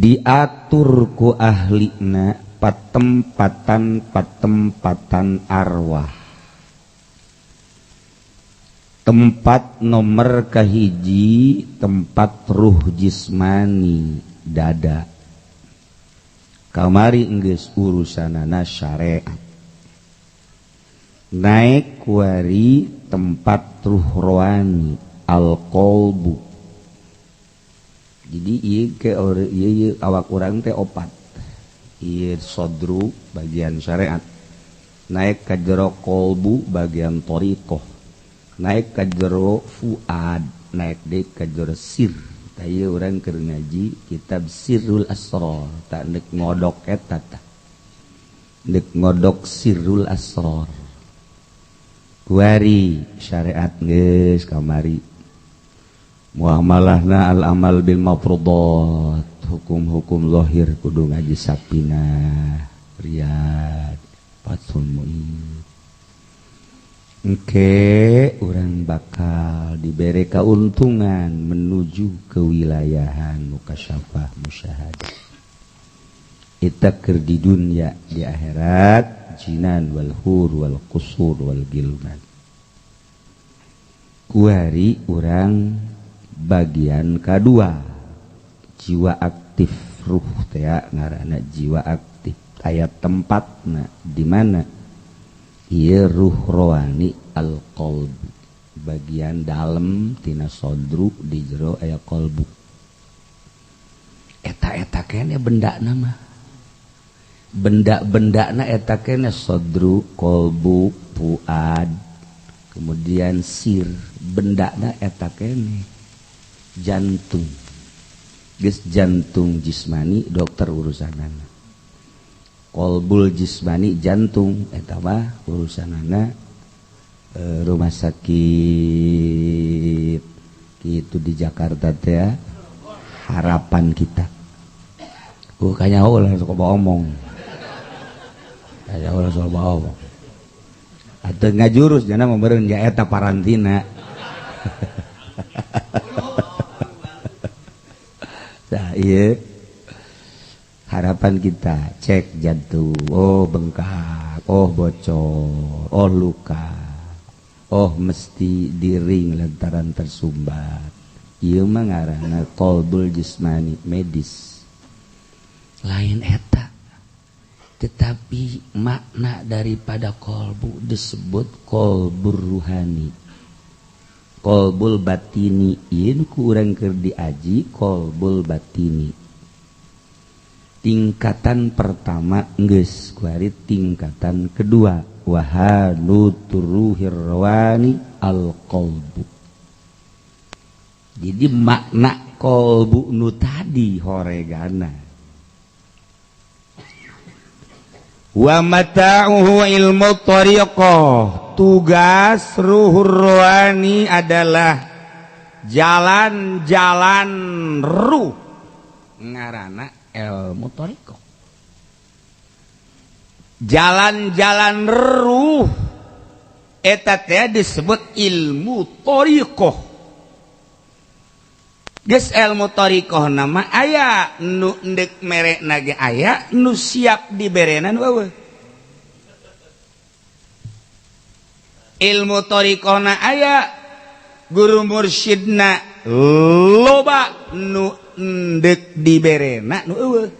Diatur ku ahlina patempatan patempatan arwah. Tempat nomor kahiji tempat ruh jismani, dada. Kamari enggeus urusanana syariat. Naik kuari tempat ruh rohani, al-qalbu. Jadi ieu ke ieu awak urang teh opat. Ieu sodru bagian syariat, naik ka jero qalbu bagian thariqah, naik ka jero fuad, naik deui ka jero sir. Tah ieu urang keur ngaji kitab Sirrul Asrar, tak neuk ngodok eta tah. Neuk ngodok Sirrul Asrar. Kuari syariat geus kamari. Muamalahna al-amal bil mafrudat, hukum-hukum zahir kudu ngaji Sapinah, Riyad, Fathul Muin. Engke urang bakal dibere kauntungan menuju kewilayahan mukasyafah musyahadah. Eta keur di dunya, di akhirat jinan wal hur wal qusur wal gilman. Kuari urang bagian kedua jiwa aktif ruh teh ngaranna jiwa aktif, aya tempatna di mana ieu ruh rohani al-qalb, bagian dalem tina sodru di jero aya qalbu. Eta-eta kene bendana mah, benda-bendana eta kene sodru, qalbu, fuad, kemudian sir, bendana eta kene jantung. Geus jantung jismani dokter urusanana, qalbul jismani jantung eta mah urusanana rumah sakit gitu di Jakarta teh, harapan kita. Kayaknya ulah sok omong, kayaknya ulah sok omong atau ngajurus jana memberen ya eta parantina. Nah, iya harapan kita cek jantung, oh bengkak, oh bocor, oh luka, oh mesti diring lantaran tersumbat. Ieu mah ngaranna qalbul jismani medis. Lain eta, tetapi makna daripada qalbu disebut qalbur ruhani, qalbul batini. Ieu ku urang keur diaji qalbul batini. Tingkatan pertama geus kuari, tingkatan kedua wahanuturuhir rawani al-qalbu. Jadi makna qalbu nu tadi horegana. Wa mata'uhu ilmu tariqah. Tugas ruhur rohani adalah jalan-jalan ruh ngarana ilmu tariqah. Jalan-jalan ruh eta teh disebut ilmu tariqah. Geus ilmu tariqah nama aya nu ndek merena ge aya nu siap diberena nu eueuh. Ilmu tariqahna aya guru mursyidna loba nu ndek diberena nu eueuh.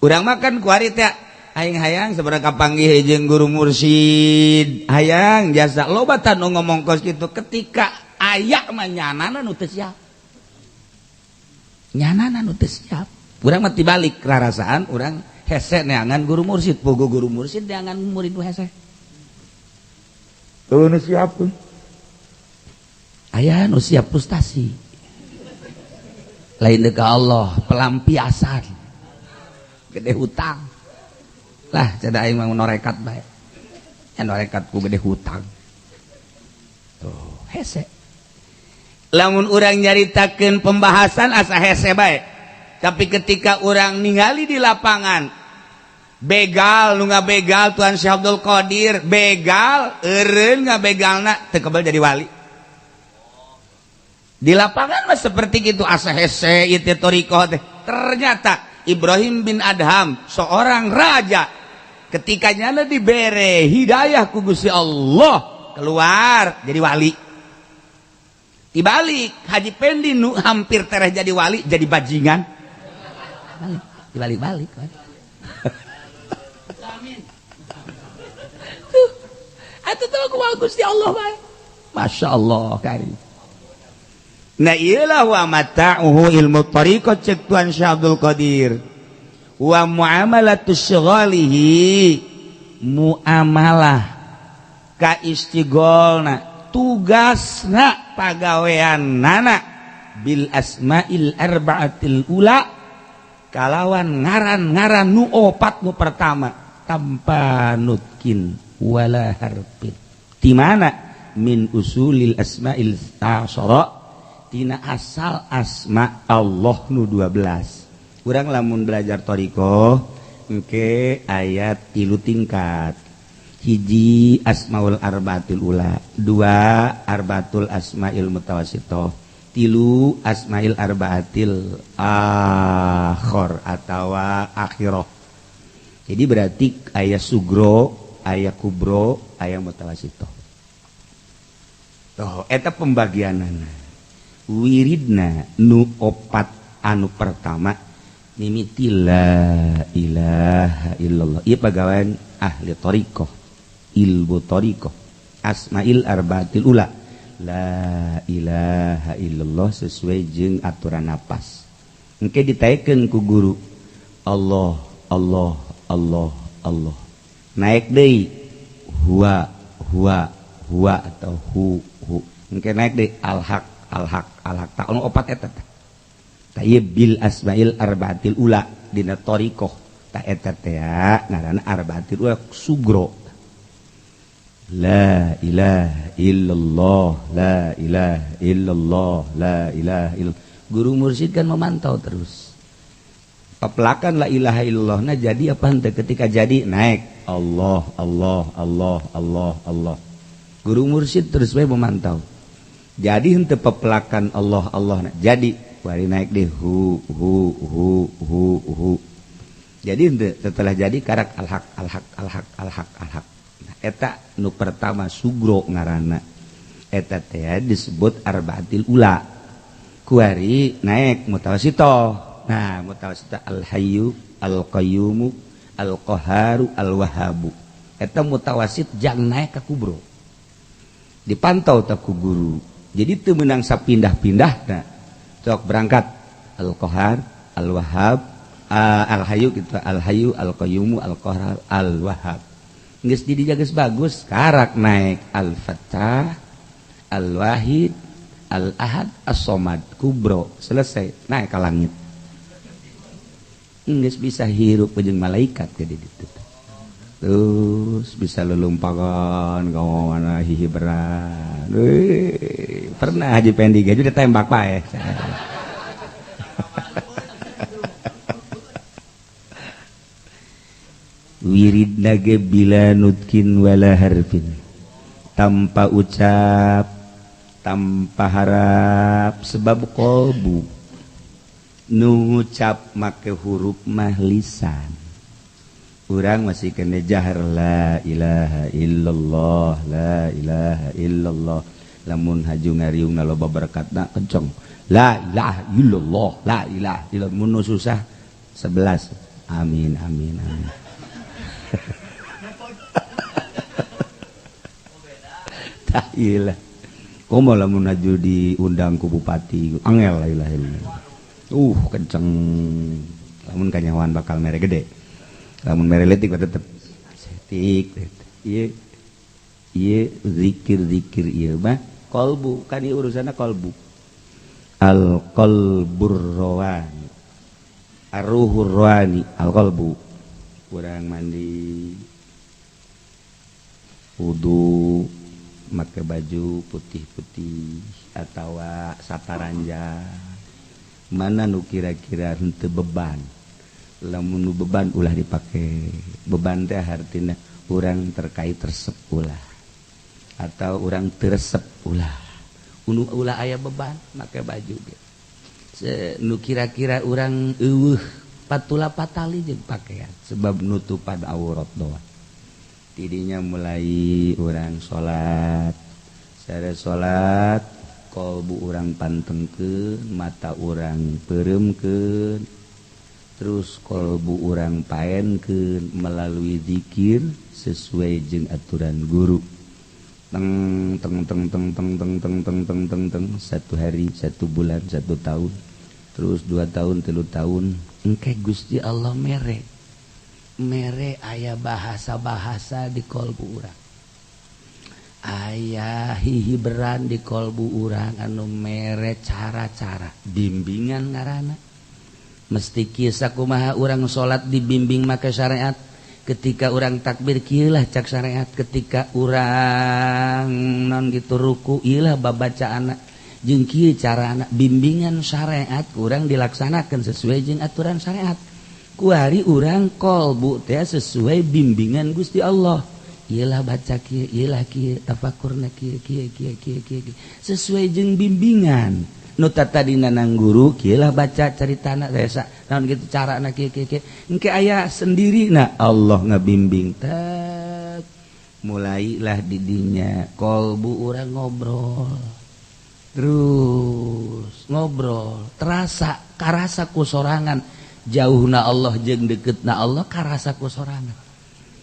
Urang makan kuari teh aing hayang sabaraha kapanggih jeung guru mursyid, hayang jasa loba tah nu ngomong kos kitu. Ketika aya mah nyanana nu teu siap, nyanana nu teu siap. Urang mah tibalik rarasaan urang hese neangan guru mursyid, pogo guru mursyid neangan murid nu hese. Tuh nu siap pun aya nu siap frustasi, lain deuk ka Allah pelampiasan gede hutang lah. Cada aing mah norekat bae nya, norekat ku gede hutang tuh hese. Lamun urang nyaritakeun pembahasan asa hese bae, tapi ketika urang ningali di lapangan begal nu ngabegal Tuan Syekh Abdul Qadir begal eureun ngabegalna teu kebal jadi wali. Di lapangan mah seperti gitu asa hese ieu teh thariqah teh. Ternyata Ibrahim bin Adham seorang raja, ketika nyana dibere hidayah ku Gusti Allah, keluar jadi wali. Dibalik Haji Pendi nu hampir tereh jadi wali jadi bajingan. Dibalik-balik. Tuh, atuh tuh ku Gusti Allah bae. Masya Allah karim. Nah iyalah wa mata'uhu ilmu tariqah cek Tuan Syekh Abdul Qadir. Wa muamalatu syighalihi, muamalah ka istigolna, tugasna pagawean nana bil asma'il arba'atil ula, kalawan ngaran-ngaran nu opat nu pertama tanpa nutkin wala harfin. Di mana min usulil asma'il asyara, tina asal asma Allah nu 12. Urang lamun belajar thariqah engke ayat 3 tingkat. Hiji asmaul arbaatil ula, 2 arbaatul asmail mutawassithah, 3 asmail arbaatil akhir atawa akhirah. Jadi berarti aya sugro, aya kubro, aya mutawassithah. Toh eta pembagianana. Wiridna nu opat anu pertama mimiti la ilaha illallah. Ieu pagawean ahli thariqah, ilmu thariqah, asmail arbaatil ula, la ilaha illallah sesuai jeung aturan napas. Engke ditaekeun ku guru Allah Allah Allah Allah. Naik deui huwa huwa huwa atau hu hu. Engke naik deui al haq al haq al haq. Tak ono opat eta teh. Tayyib bil asmail arbaatil ula dina thariqah. Ta eta teh ngaranna arbaatil ula sugro. La ilaha illallah, la ilaha illallah, la ilaha illallah. Guru mursyid kan memantau terus. Pepelakan la ilaha illallah nah jadi apa henteu? Ketika jadi naik Allah Allah Allah Allah Allah. Guru mursyid terus bae memantau. Jadi henteu pepelakan Allah Allah nah jadi bari naik deh hu hu hu hu hu. Jadi henteu setelah jadi karak al haq al haq al haq al haq al haq. Nah, eta nu pertama sugro ngaranna. Eta teh disebut arbaatil ula. Kuari naik mutawassithah. Nah, mutawassithah al hayyu al qayyumu al qaharu al wahhabu. Eta mutawassit jang naik ka kubro. Dipantau ta ku guru. Jadi teu meunang sapindah-pindahna. Sok berangkat al qahar al wahhab al hayyu kitu al hayyu al qayyumu al qahar al wahhab. Geus di dieu geus bagus, karak naik al fattah al wahid al ahad as-somad kubro, selesai naik ke langit. Geus bisa hirup jeung malaikat ke di ditu. Terus bisa lelumpakan ka mana hihiberan. Pernah Haji Pendi ge ditembak pae. Wirid nage bila nutkin wala harfin, tanpa ucap, tanpa harap, sebab qalbu nu ngucap make huruf mah lisan. Urang masih kena jahar la ilaha illallah, la ilaha illallah. Lamun haju ngariung na loba berkatna kenceng. La ilaha illallah, la ilaha illallah. Mun susah 11. Amin amin amin. Tak ilah. Komo lamun haju diundang ku bupati, angel la ilaha illallah. Kenceng. Lamun kanyawan bakal mere gede. Lamun mere leutik tetep setik. Ieu ieu zikir-zikir ieu mah qalbu, kan ieu urusanna qalbu. Al qalbur rawani. Arruhur rawani, al qalbu. Kurang mandi, wudu, make baju putih-putih atawa saparanja. Mana nu kira-kira henteu beban. Lamun nu beban ulah dipake. Beban teh hartina urang terkait resep ulah atau urang teu resep ulah. Unu ulah aya beban make baju ge. Nu kira-kira urang eueuh patula patali jeung pakaian sebab nutupan aurat doang. Tidinya mulai urang salat, sare salat kolbu urang pantengkeun, mata urang peureumkeun, terus kolbu urang paenkeun melalui zikir sesuai jeung aturan guru. Teng teng teng teng teng teng teng teng teng teng teng, satu hari, satu bulan, satu tahun, terus 2 tahun, 3 tahun, engke Gusti Allah mere mere aya bahasa-bahasa di kolbu urang, aya hihiberan di kolbu urang anu mere cara-cara bimbingan. Ngaranna mesti kisah kumaha urang salat dibimbing make syariat. Ketika urang takbir, kieulah cak syariat. Ketika urang non gitu ruku, ilah babacaan jeung kieu cara anak bimbingan syariat kurang dilaksanakan sesuai jeung aturan syariat. Kuari urang kolbu teh sesuai bimbingan Gusti Allah, iyalah baca kieu, iyalah kieu tafakurna, kieu kieu kieu kieu kieu, sesuai jeung bimbingan nu tadi nanang guru. Kieulah baca caritana desa naon gitu, carana kieu kieu kieu, engke aya sendiri. Nah, Allah ngabimbing tek, mulailah didinya kolbu urang ngobrol, terus ngobrol, terasa karasa ku sorangan jauhna Allah jeung deketna Allah, karasa ku sorangan.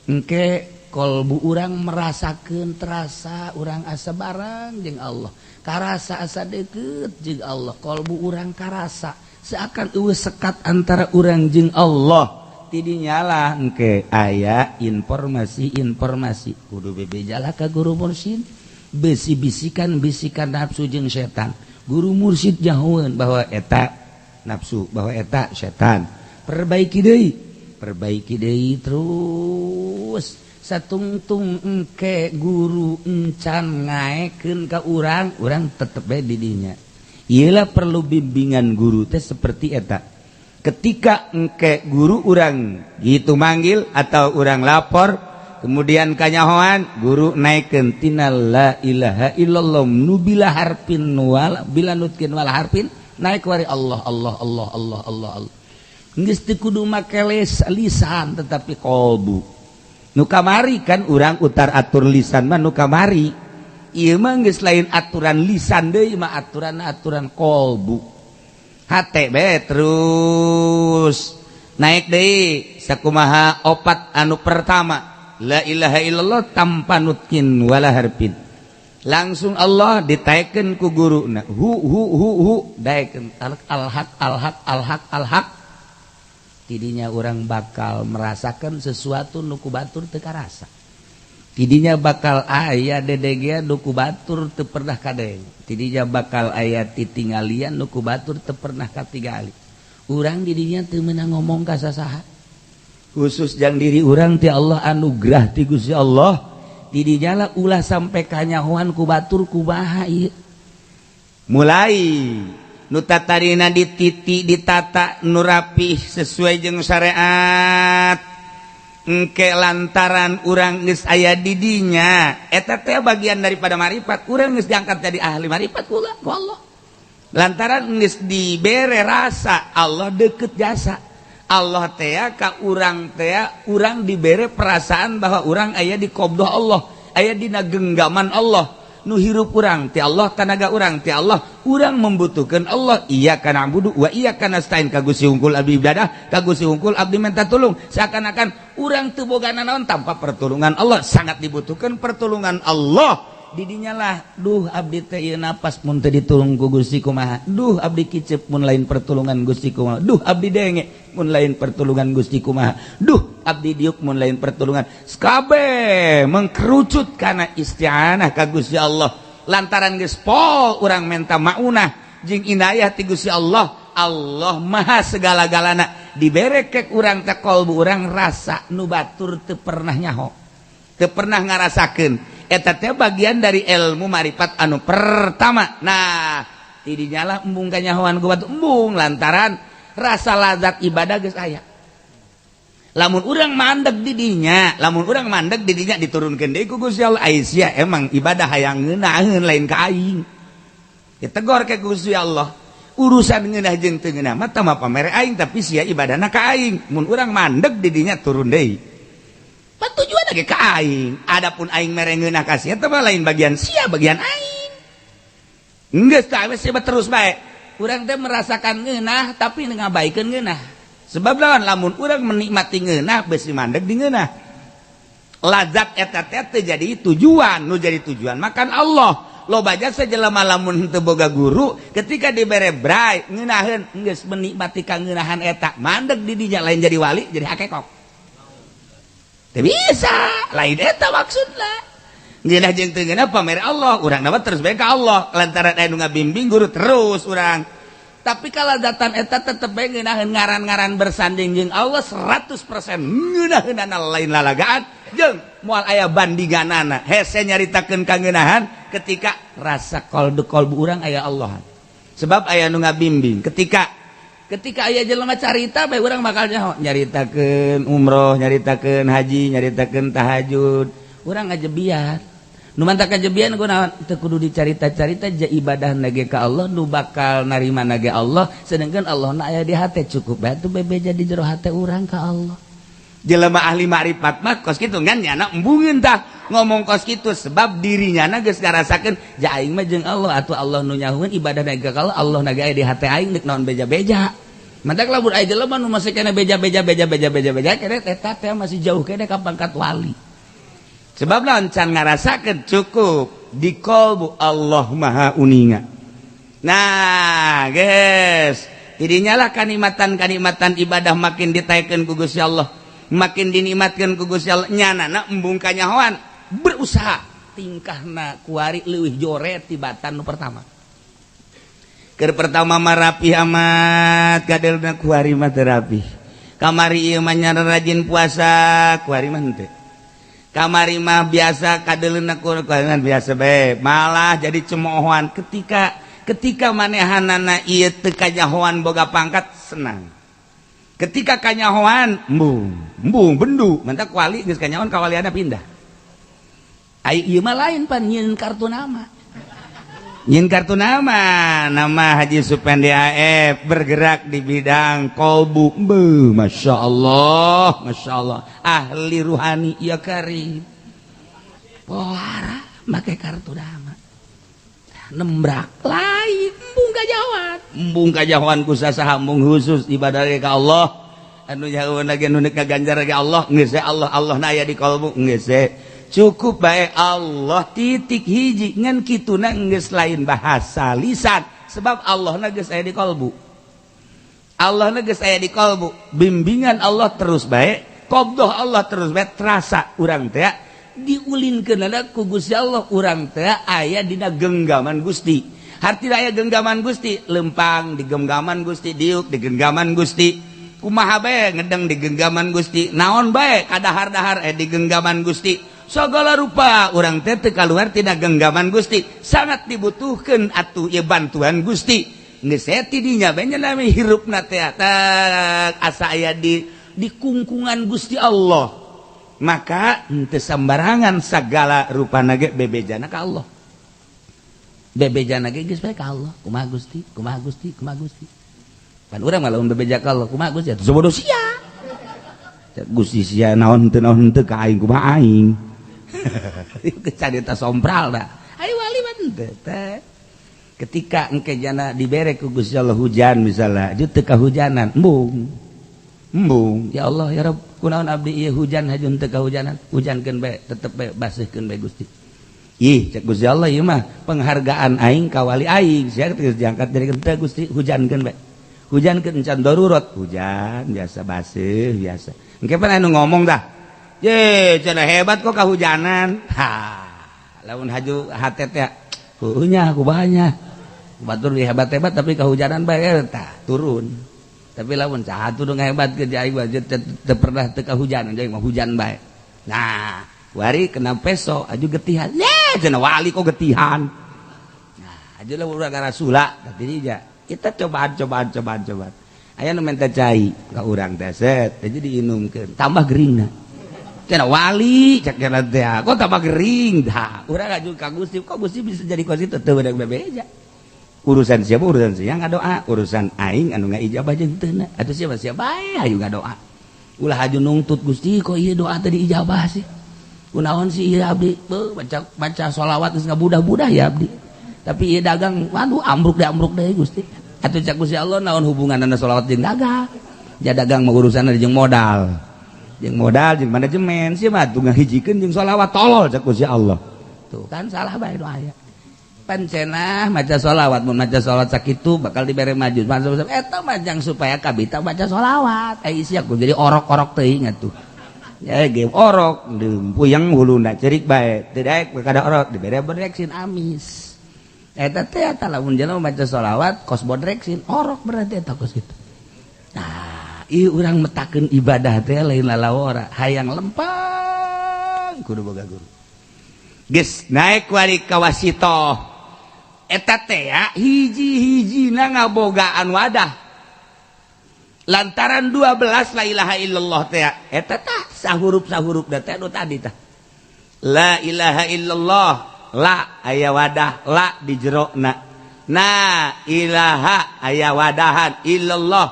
Engke kolbu urang merasakan, terasa urang asa barang jeung Allah, karasa asa deket jeung Allah. Kolbu urang karasa seakan eueuh sekat antara urang jeung Allah. Tidinya lah engke aya informasi-informasi, kudu bebejalah ka guru mursyid, besi bisikan bisikan nafsu jeung setan. Guru mursyid jauhan bahwa eta nafsu, bahwa eta setan, perbaiki deui, perbaiki deui, terus satungtung engke guru encan ngaekeun ka urang, urang tetep bae di dinya. Iyalah perlu bimbingan guru teh seperti eta. Ketika engke guru urang gitu manggil atau urang lapor, kemudian kanyahoan guru naikkeun tina la ilaha illallah nu bila harpin wala bila nutkin wala harpin, naik wari Allah Allah Allah Allah Allah Allah, geus teu kudu make lisan tetapi kolbu. Nu kamari kan urang utar atur lisan mah nu kamari. Ieu mah geus lain aturan lisan deui mah, aturan-aturan kolbu hate be. Terus naik deui sakumaha opat anu pertama, la ilaha illallah tanpa nutkin wala harpin, langsung Allah ditaekeun ku guru. Nah, hu hu hu hu, daekeun al haq al haq al haq al haq. Tidinya urang bakal merasakan sesuatu nu ku batur teu karasa. Tidinya bakal aya dedegea nu ku batur teu pernah kadeng. Tidinya bakal aya titinggalian nu ku batur teu pernah katingali. Urang didinya teu meunang ngomong ka sasaha khusus jang diri urang. Ti Allah, anugerah ti Gusti Allah. Tidinya lah ulah sampai kanyahoan ku batur kumaha ieu. Mulai nu tatarina dititi, ditata nu rapih sesuai jeung syariat, engke lantaran urang geus aya di dinya, eta teh bagian daripada marifat. Urang geus diangkat jadi ahli marifat ku Allah lantaran geus dibere rasa Allah deket, jasa Allah teh ka urang teh. Urang dibere perasaan bahwa urang aya di qabdah Allah, aya dina genggaman Allah. Nu hirup urang ti Allah, tanaga urang ti Allah, urang membutuhkan Allah. Iyyaka na'budu wa iyyaka nasta'in, ka Gusti hungkul abdi ibadah, ka Gusti hungkul abdi minta tulung. Seakan-akan urang teu boga nanaon tanpa pertolongan Allah, sangat dibutuhkan pertolongan Allah. Didinya lah, duh, abdi teh ieu napas mun teu ditulung ku Gusti kumaha, duh, abdi kicep mun lain pertolongan Gusti kumaha, duh, abdi denge mun lain pertolongan Gusti kumaha, duh, abdi diuk mun lain pertolongan. Kabeh mengkerucut karena isti'anah ka Gusti Allah. Lantaran geus pol urang menta maunah jeung inayah ti Gusti Allah, Allah maha segala-galana, dibere kek urang teh kolbu urang rasa nu batur teu pernah nyaho, teu pernah ngarasakeun. Eta teh bagian dari ilmu marifat anu pertama. Nah, tidinya lah embung kanyahoan ku batur, embung lantaran rasa lazat ibadah geus aya. Lamun urang mandeg didinya, lamun urang mandeg didinya, diturunkeun deui ku Gusti Allah. Aisyah emang ibadah hayang ngeunaheun, lain ka aing, ditegor ke Gusti Allah. Urusan ngeunah jeung teu ngeunah mah tah pamere aing, tapi sia ibadahna ka aing. Mun urang mandeg di dinya turun deui. Pan tujuan lagi ka aing. Adapun aing mere ngeunah ka sia teh lain bagian sia, bagian aing. Geus tah we terus bae. Urang teh merasakan ngeunah tapi ngabaikeun ngeunah. Sebab lawan lamun urang menikmati ngeunah besi mandeg di ngeunah. Lazat eta teh jadi tujuan, nu jadi tujuan makan Allah. Loba jasa jelema lamun teu boga guru ketika dibere bray ngeunaheun geus menikmati kangeunahan eta mandeg di dinya lain jadi wali jadi hakekok. Teu bisa, lain eta maksudna. Ngeunah jeung teu ngeunah pamer Allah, urang mah terus bae ka Allah lantaran aya nu ngabimbing guru terus urang. Tapi kalazatan eta tetep bae ngeunaheun ngaran-ngaran bersanding jeung Allah 100% ngeunaheunana lain lalagaan jeung moal aya bandinganana. Hese nyaritakeun kangeunahan ketika rasa kolbu kolbu urang aya Allah. Sebab aya nu ngabimbing. Ketika ketika aya jelema carita bae urang bakal nyaho nyaritakeun umroh, nyaritakeun haji, nyaritakeun tahajud. Urang ngajebian. Nu mantak kajebian kunaon? Teu kudu dicarita-carita ja ibadah nage ka Allah nu bakal narima nage Allah, sedangkan Allah na aya di hate cukup bae tuh bebeja di jero hate urang ka Allah. Jelema ahli makrifat mah kos kitu ngan nyana embungeun tah ngomong kos kitu sebab dirinya na geus ngarasakeun ja aing mah jeung Allah atuh Allah nu nyahueun ibadah nage ka Allah, Allah nage aya di hate aing deuk naon beja-beja. Mantak lamun aya jelema nu masih kena beja-beja beja-beja beja-beja kene eta teh masih jauh kene ka pangkat wali. Sebab lawan can ngarasakeun cukup di kolbu Allah Maha Uninga. Nah, guys, tidinya lah kanikmatan-kanikmatan ibadah makin ditaikeun ku Gusti Allah, makin dinikmatkeun ku Gusti Allah, nyanana embung kanyahoan berusaha tingkahna kuari leuwih jore tibatan nu pertama. Keur pertama mah rapi amat, kadelna kuari mah teu rapi. Kamari ieu mah nyana rajin puasa, kuari mah henteu. Kamari mah biasa kadeleuna kurangan biasa bae, malah jadi cemoohan ketika ketika manehanana ieu teu kanyahoan boga pangkat senang. Ketika kanyahoan embung, embung bendu, mantak wali geus kanyahoan kawaliana pindah. Ai ieu mah lain pan nyieun kartu nama. Nyieun kartu nama, nama Haji Supendi AF bergerak di bidang kolbu. Beuh, Masya Allah, Masya Allah. Ahli ruhani ya karim. Pohara make kartu nama. Nembrak lain embung kajawan. Embung kajawan ku sasaha embung khusus ibadah ka Allah. Anu nyahoeun lagi anu neuk ngaganjar ka Allah, geus Allah Allah na aya di kolbu geus. Cukup bae Allah titik hiji ngan kituna geus lain bahasa lisan sebab Allah na geus aya di kolbu. Allah na geus aya di kolbu. Bimbingan Allah terus bae, qabdah Allah terus bae terasa urang teh diulinkeunana ku Gusti Allah urang teh aya dina genggaman Gusti. Hartina aya genggaman Gusti, lempang di genggaman Gusti, diuk di genggaman Gusti. Kumaha bae ngedeng di genggaman Gusti, naon bae kadahar-dahar di genggaman Gusti. Segala rupa urang teh teu kaluar tina genggaman Gusti. Sangat dibutuhkeun atuh ieu bantuan Gusti. Geus ti dinya bae nya hirupna teh asa aya di kungkungan Gusti Allah. Maka henteu sambarangan sagala rupana ge bebejana ka Allah. Bebejana ge geus bae ka Allah. Kumaha Gusti? Kumaha Gusti? Kumaha Gusti? Pan urang mah lamun bebeja ka Allah, kumaha Gusti? Atuh bodoh sia. Gusti sia naon teu ka aing kumaha aing. Kecanita sompral dah. Ayo wali mah teh. Ketika engke jana dibere ku Gusti Allah hujan misalnya, aju teu kahujanan, embung. Embung, ya Allah ya Rabb, kunaon abdi ieu hujan haju teu kahujanan, hujankeun bae, tetep bae baseuhkeun bae Gusti. Ih, cek Gusti Allah ieu mah penghargaan aing ka wali aing, sia geus diangkat jadi teu Gusti hujankeun bae. Hujankeun encan darurat, hujan biasa baseuh biasa. Engke pan anu ngomong dah. Ye, cenah hebat kok kahujanan. Ha, lamun haju hate teh heunya ku banyak. Batur hebat-hebat tapi kahujanan bae tah turun. Tapi lamun saha tuh hebat ke aing mah teu pernah teu kahujanan, aing mah hujan bae. Nah, wari kena peso aju getihan. Ye, cenah wali kok getihan. Nah, aju lamun urang ngarasula tadi ja. Kita cobaan cobaan cobaan cobaan. Aya nu menta cai ka urang teh set, jadi diinumkeun, tambah geringna. Cenah wali cek cenah teh, kok tambah gering dah. Urang aju ka Gusti, kok Gusti bisa jadi kos itu teu beunang bebeja. Urusan siapa? Urusan sia ngadoa, urusan aing anu ngaijabah jeung teu. Atuh siapa siapa bae hayu ngadoa. Ulah haju nungtut, "Gusti, kok ieu doa teh diijabah sih? Kunaon sih ieu abdi beuh, baca baca sholawat geus ngabudah-budah ya abdi. Tapi ieu dagang, waduh, ambruk deh, ambruk deh, Gusti." Atuh cak Gusti Allah, naon hubunganna sholawat jeung dagang? Ja dagang mah urusanna jeung modal. Jeung modal, jeung manajemen. Sih mah tuh ngahijikeun jeung sholawat, tolol, cak Gusti Allah. Tuh kan salah bae doa ya. Pancenah maca sholawat, mun maca sholawat sakitu bakal dibere maju. Eta mah jang supaya kabita baca sholawat. Eh, sia ku jadi orok-orok teuing atuh. Ya game orok, puyeng huluna cerik bae. Teu daek kada orok dibere bodreksin amis. Eta teh eta lamun jelema maca sholawat kos bodreksin orok, berarti eta kos kitu. Nah, ieu urang metakeun ibadah teh lain lalawora, hayang lempang kudu boga guru. Geus naik wali ka wasitoh. Eta teh ya hiji-hijina ngabogaan wadah. Lantaran 12 la ilaha illallah teh eta tah sahurup sahurup da teh nu tadi tah. La ilaha illallah, la aya wadah la di jerona. Nah, ilaha aya wadahan illallah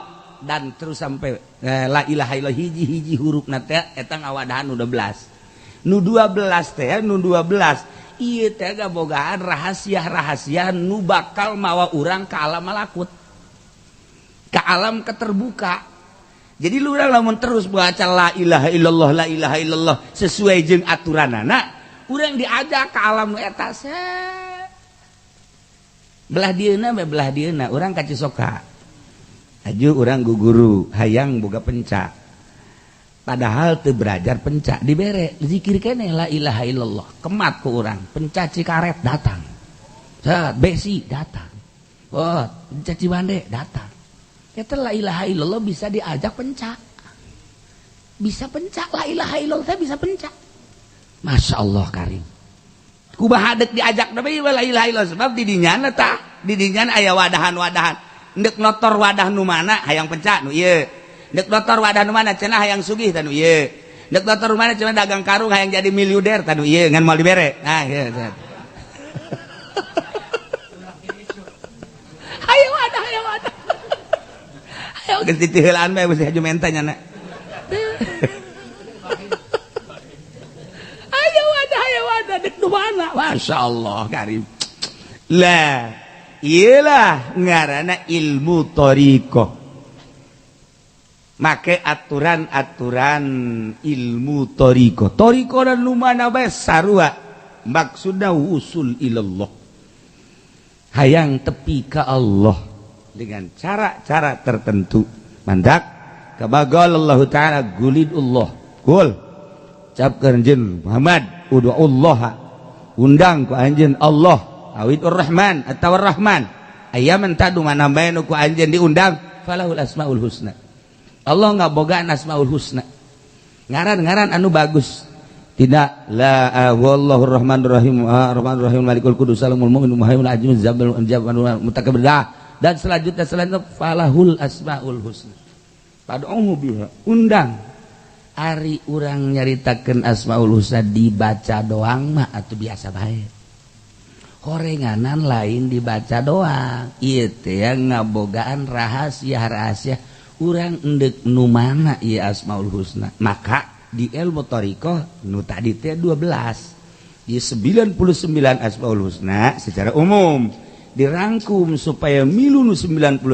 dan terus sampai la ilaha illallah, hiji-hiji hurufna teh eta ngawadahan nu 12. Nu 12 teh, nu 12 ieu teh ngabogaan rahasia-rahasia nu bakal mawa urang ke alam malakut, ke alam keterbuka. Jadi lu urang lamun terus baca la ilaha illallah, la ilaha illallah sesuai jeung aturanana, urang diajak ke alam nu eta. Belah dieuna bae, belah dieuna urang ka Cisoka, aju urang guguru hayang boga pencak, padahal teu belajar pencak, dibere zikir keneh la ilaha illallah, kemat ku urang pencak Cikaret datang. Set, besi datang. Oh, pencak Cibande datang. Eta la ilaha illallah bisa diajak pencak, bisa pencak. La ilaha illallah teh bisa pencak. Masya Allah karim. Kumaha dek diajak tapi la ilaha illallah, sebab didinya tah didinya aya wadahan-wadahan. Ndek notor wadah nu mana? Hayang pencak nu ieu. Ndek notor wadah nu mana cenah? Hayang sugih tah nu ieu. Ndek notor mana cenah? Dagang karung hayang jadi miliuder tah nu ieu, ngan moal dibere. Nah, ieu hayang wadah, hayang wadah, hayang geus ditiheulaan bae, mesti haju menta nyana. Ayo wadah, ayo wadah, dek nu mana? Masya Allah karim. Lah, iyalah ngaranna ilmu thariqah, make aturan-aturan ilmu thariqah. Thariqah dan nu mana bae sarua, maksudna wusul ilallah, hayang tepi ka Allah dengan cara-cara tertentu. Mandak kabagal Allah Ta'ala gulidullah kul capkeun anjeun Muhammad, ud'ullah, undang ku anjeun Allah, awidur rahman atawa rahman, ayaman tadu mana bae nu ku anjeun diundang, falahul asmaul husna. Allah ngabogaan asmaul husna, ngaran-ngaran anu bagus. Tidak la wallahur rahmanur rahim, arrahmanur rahim, malikul qudus, salamul mu'min, muhaiminul azim, zabal jabal mutakabbir, dan selanjutnya selanjutnya, falahul asmaul husna fad'uhu biha, undang. Ari urang nyaritakeun asmaul husna dibaca doang mah atuh biasa bae. Horenganan lain dibaca doang, ieu teh ngabogaan rahasia-rahasia. Urang endek nu mana ieu asmaul husna? Maka di ilmu thariqah nu tadi teh 12 di 99 asmaul husna secara umum dirangkum supaya milu nu 99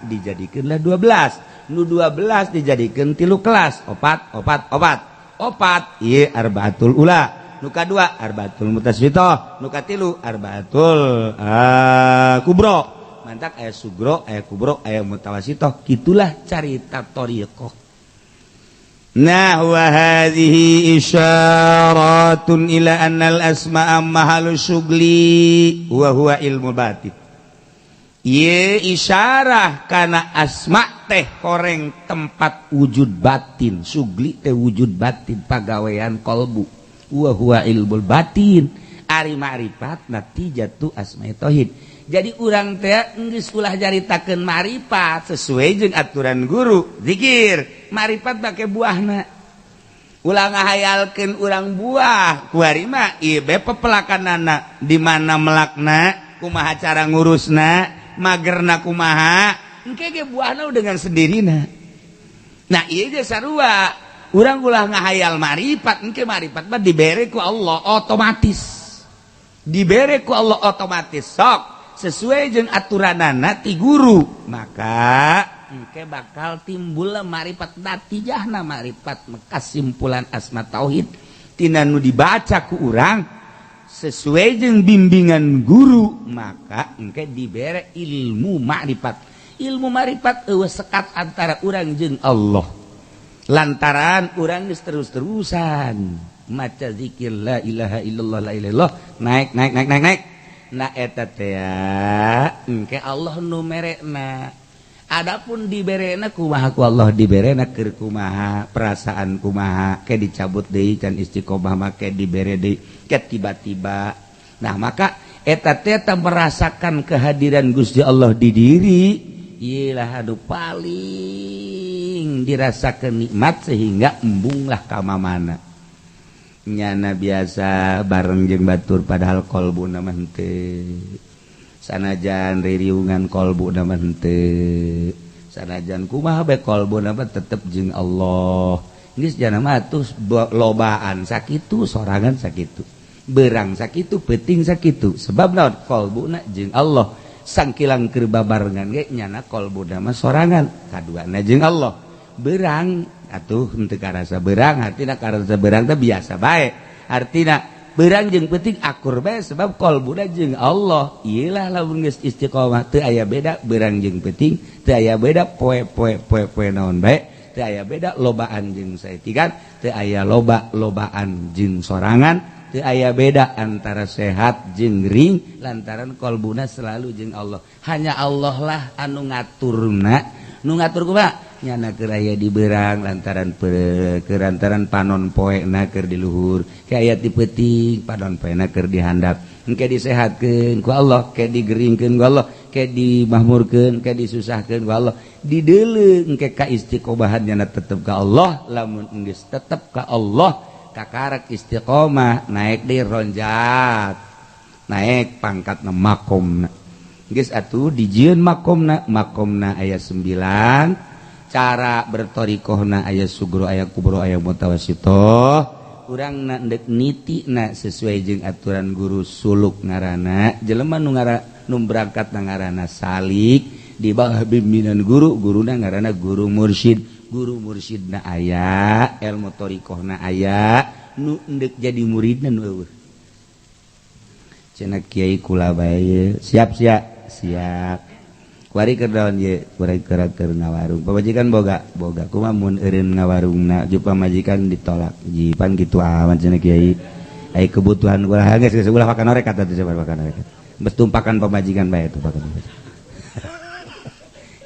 dijadikanlah 12, nu 12 dijadikan tilu kelas, opat, opat, opat, opat. Ieu arbaatul ula, nu kadua arbaatul mutaswitoh, nu katilu arbaatul kubro. Mantak aya sugro, aya kubro, aya mutawasitoh. Gitulah carita thariqah. Nah, wa hadhihi isyaratun ila annal asma'a mahalu syugli wa huwa ilmu batin. Ye isyarah kana asma teh koreng tempat wujud batin, sugli teh wujud batin, pagawean kolbu, wa huwa ilmul batin. Ari ma'rifat natijatu asma'i tauhid. Jadi urang teh geus ulah caritakeun ma'rifat sesuai jeung aturan guru zikir. Ma'rifat make buahna, ulah ngahayalkeun urang buah kuari mah ieu be pepelakanana di mana melakna. Kumaha cara ngurusna, magerna kumaha, engke ge buahna dengan sendirina. Nah, ieu ge sarua, urang ulah ngahayal marifat, engke marifat mah dibere ku Allah otomatis. Dibere ku Allah otomatis, sok sesuai jeung aturanana ti guru, maka engke bakal timbul marifat, natijahna marifat, kesimpulan asma tauhid tina nu dibaca ku urang sesuai jeung bimbingan guru, maka engke dibere ilmu makrifat. Ilmu makrifat euweuh sekat antara urang jeung Allah, lantaran urang geus terus-terusan maca zikir la ilaha illallah, la ilaha illallah, naik, naik, naik, naik, naik. Nah, eta teh engke Allah nu merekna. Adapun diberena kumaha ku Allah, diberena keur kumaha, perasaan kumaha, ke dicabut deui can istiqomah mah, ke dibere deui, ke tiba-tiba. Nah, maka eta teh merasakan kehadiran Gusti Allah di diri, iyalah anu paling dirasakan nikmat, sehingga embunglah ka mana nyana biasa bareng jeung batur, padahal kolbuna mah henteu. Sanajan ririungan, kolbuna mah henteu. Sanajan kumaha bae, kolbuna mah tetep jeung Allah. Geus jana mah atuh lobaan sakitu, sorangan sakitu, berang sakitu, peuting sakitu. Sebab naon? Kolbuna jeung Allah. Sangkilang keur babarengan ge nyana kolbuna mah sorangan, kaduana jeung Allah. Berang atuh henteu karasa berang, artina karasa berang teh biasa bae, artina berang jeung peuting akur bae, sebab kolbuna jeung Allah. Iyalah, lamun geus istiqomah teu aya beda berang jeung peuting, teu aya beda poe-poe poe-poe naon bae, teu aya beda lobaan jeung saetikan, teu aya loba lobaan jeung sorangan, teu aya beda antara sehat jeung gering, lantaran kolbuna selalu jeung Allah. Hanya Allah lah anu ngaturna. Nu ngatur kumaha? Nyana keur aya di berang lantaran kerantaran panon poena keur di luhur, ke aya di peuting panon poena keur di handap. Engke disehatkeun ku Allah, ke digeringkeun ku Allah, ke dimahmurkeun, ke disusahkeun ku Allah. Dideuleu engke ka istiqomahan nyana tetep ka Allah. Lamun geus tetep ka Allah, kakarak istiqomah, naik di ronjat, naik pangkatna, makomna. Geus atuh dijieun makomna. Makomna aya 9, cara bertorikohna aya sugro, aya kubro, aya mutawasitoh. Urang na ndek niti na sesuai jeung aturan guru, suluk ngaranna. Jelema nu ngara nu berangkat na ngaranna salik, di bawah bimbingan guru. Guruna ngaranna guru mursyid. Guru mursyidna aya ilmu torikohna, aya nu ndek jadi muridna nu euweuh. Cenah kiai, "Kula bae siap." "Siap, siap." "Kuari keur naon ye?" "Kuari keur ngawarung." "Pamajikan boga?" "Boga." "Kumaha mun eureun ngawarungna ju pamajikan ditolak?" "Jipan kitu amat," cenah kiai, "ai kebutuhan kula geus geus ulah makan orek atuh, coba makan orek. Geus tumpakan pamajikan bae, tumpakan pamajikan."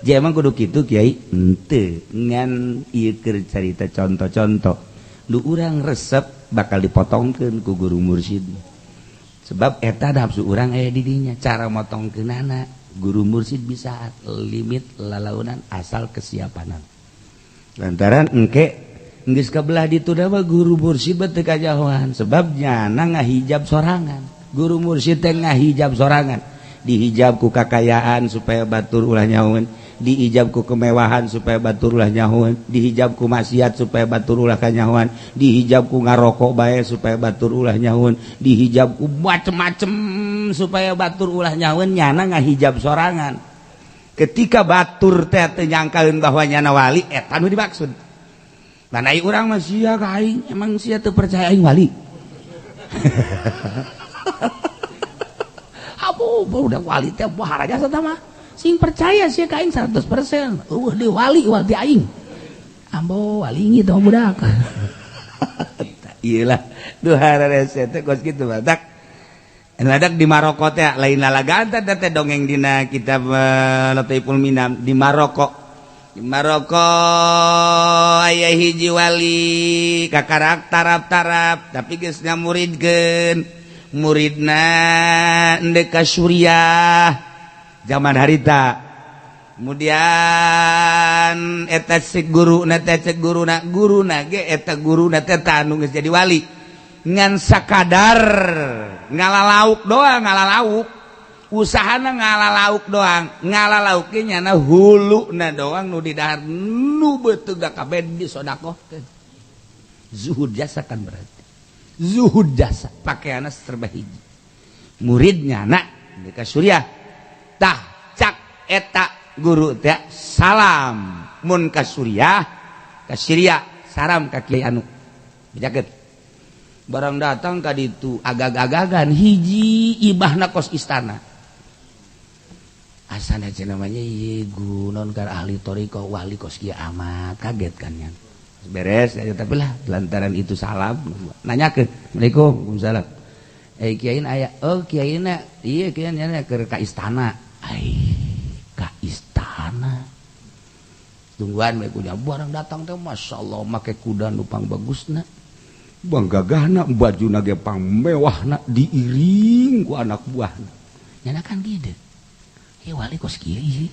"Ja emang kudu kitu, Kiai?" "Henteu, ngan ieu keur carita contoh-contoh. Nu urang resep bakal dipotongkeun ku guru mursyid, sebab eta nafsu urang aya di dinya. Cara motongkeunana guru mursyid bisa limit lalaunan, asal kesiapanan, lantaran engke geus kabelah ditu mah guru mursyid teu kajahoan, sebab nyana ngahijab sorangan. Guru mursyid teh ngahijab sorangan, dihijab ku kakayaan supaya batur ulah nyahoeun, diijab ku kemewahan supaya batur ulah nyahoeun, dihijab ku maksiat supaya batur ulah kanyahoan, dihijab ku ngarokok bae supaya batur ulah nyahoeun, dihijab ku macem-macem supaya batur ulah nyahoeun. Nyana ngahijab sorangan. Ketika batur teh teu nyangkaeun bahwa nyana wali, eta nu dimaksud. Nah, ai urang mah, sia ka aing, emang sia teu percaya aing wali? Abu, udah wali teh baharaja mah sing percaya sih ka aing 100%. Euweuh deui wali wali aing. Ambo wali gitu budak. Iyalah, duh hararese teh kos kitu badak. Ladak di Maroko teh lain lalagaan teh teh dongeng dina kitab Lataiful Minam di Maroko. Di Maroko aya hiji wali kakarak tarap-tarap, tapi geus ngamuridkeun. Muridna endek ka Suriah zaman harita. Kemudian eta si guru na teh, cek guruna, guruna ge eta guruna teh anu geus jadi wali, ngan sakadar ngalalauk doang, ngalalauk. Usahana ngala lauk doang, ngala lauk ge nyana huluna doang nu didahar nu beuteung kabeh disodakohkeun. Zuhud jasa kan berarti. Zuhud jasa pakaianna serba hiji. Muridnya na ka Suriah. Tah cak eta guru teh salam mun ka Suriah, ka Syria salam ka kiai anu. Bejakeun. Barang datang ka ditu agag-agagan hiji ibahna kos istana. Asana cenah namanya ieu gunon kan ahli thariqah wali kos kieu amat kaget kan nya. Beres ya, tapi lah lantaran itu salam nanyakeun Assalamualaikum waalaikumsalam. Kiai aya oh kiai na ieu kiai nya keur ka istana. Ai ka istana. Tungguan we kunya barang datang teh masyaallah make kuda nu pang bagusna. Bang gagahna bajuna ge pang mewahna diiring ku anak buahna. Nyana kan gede. Ieu wali kos kieu ieu.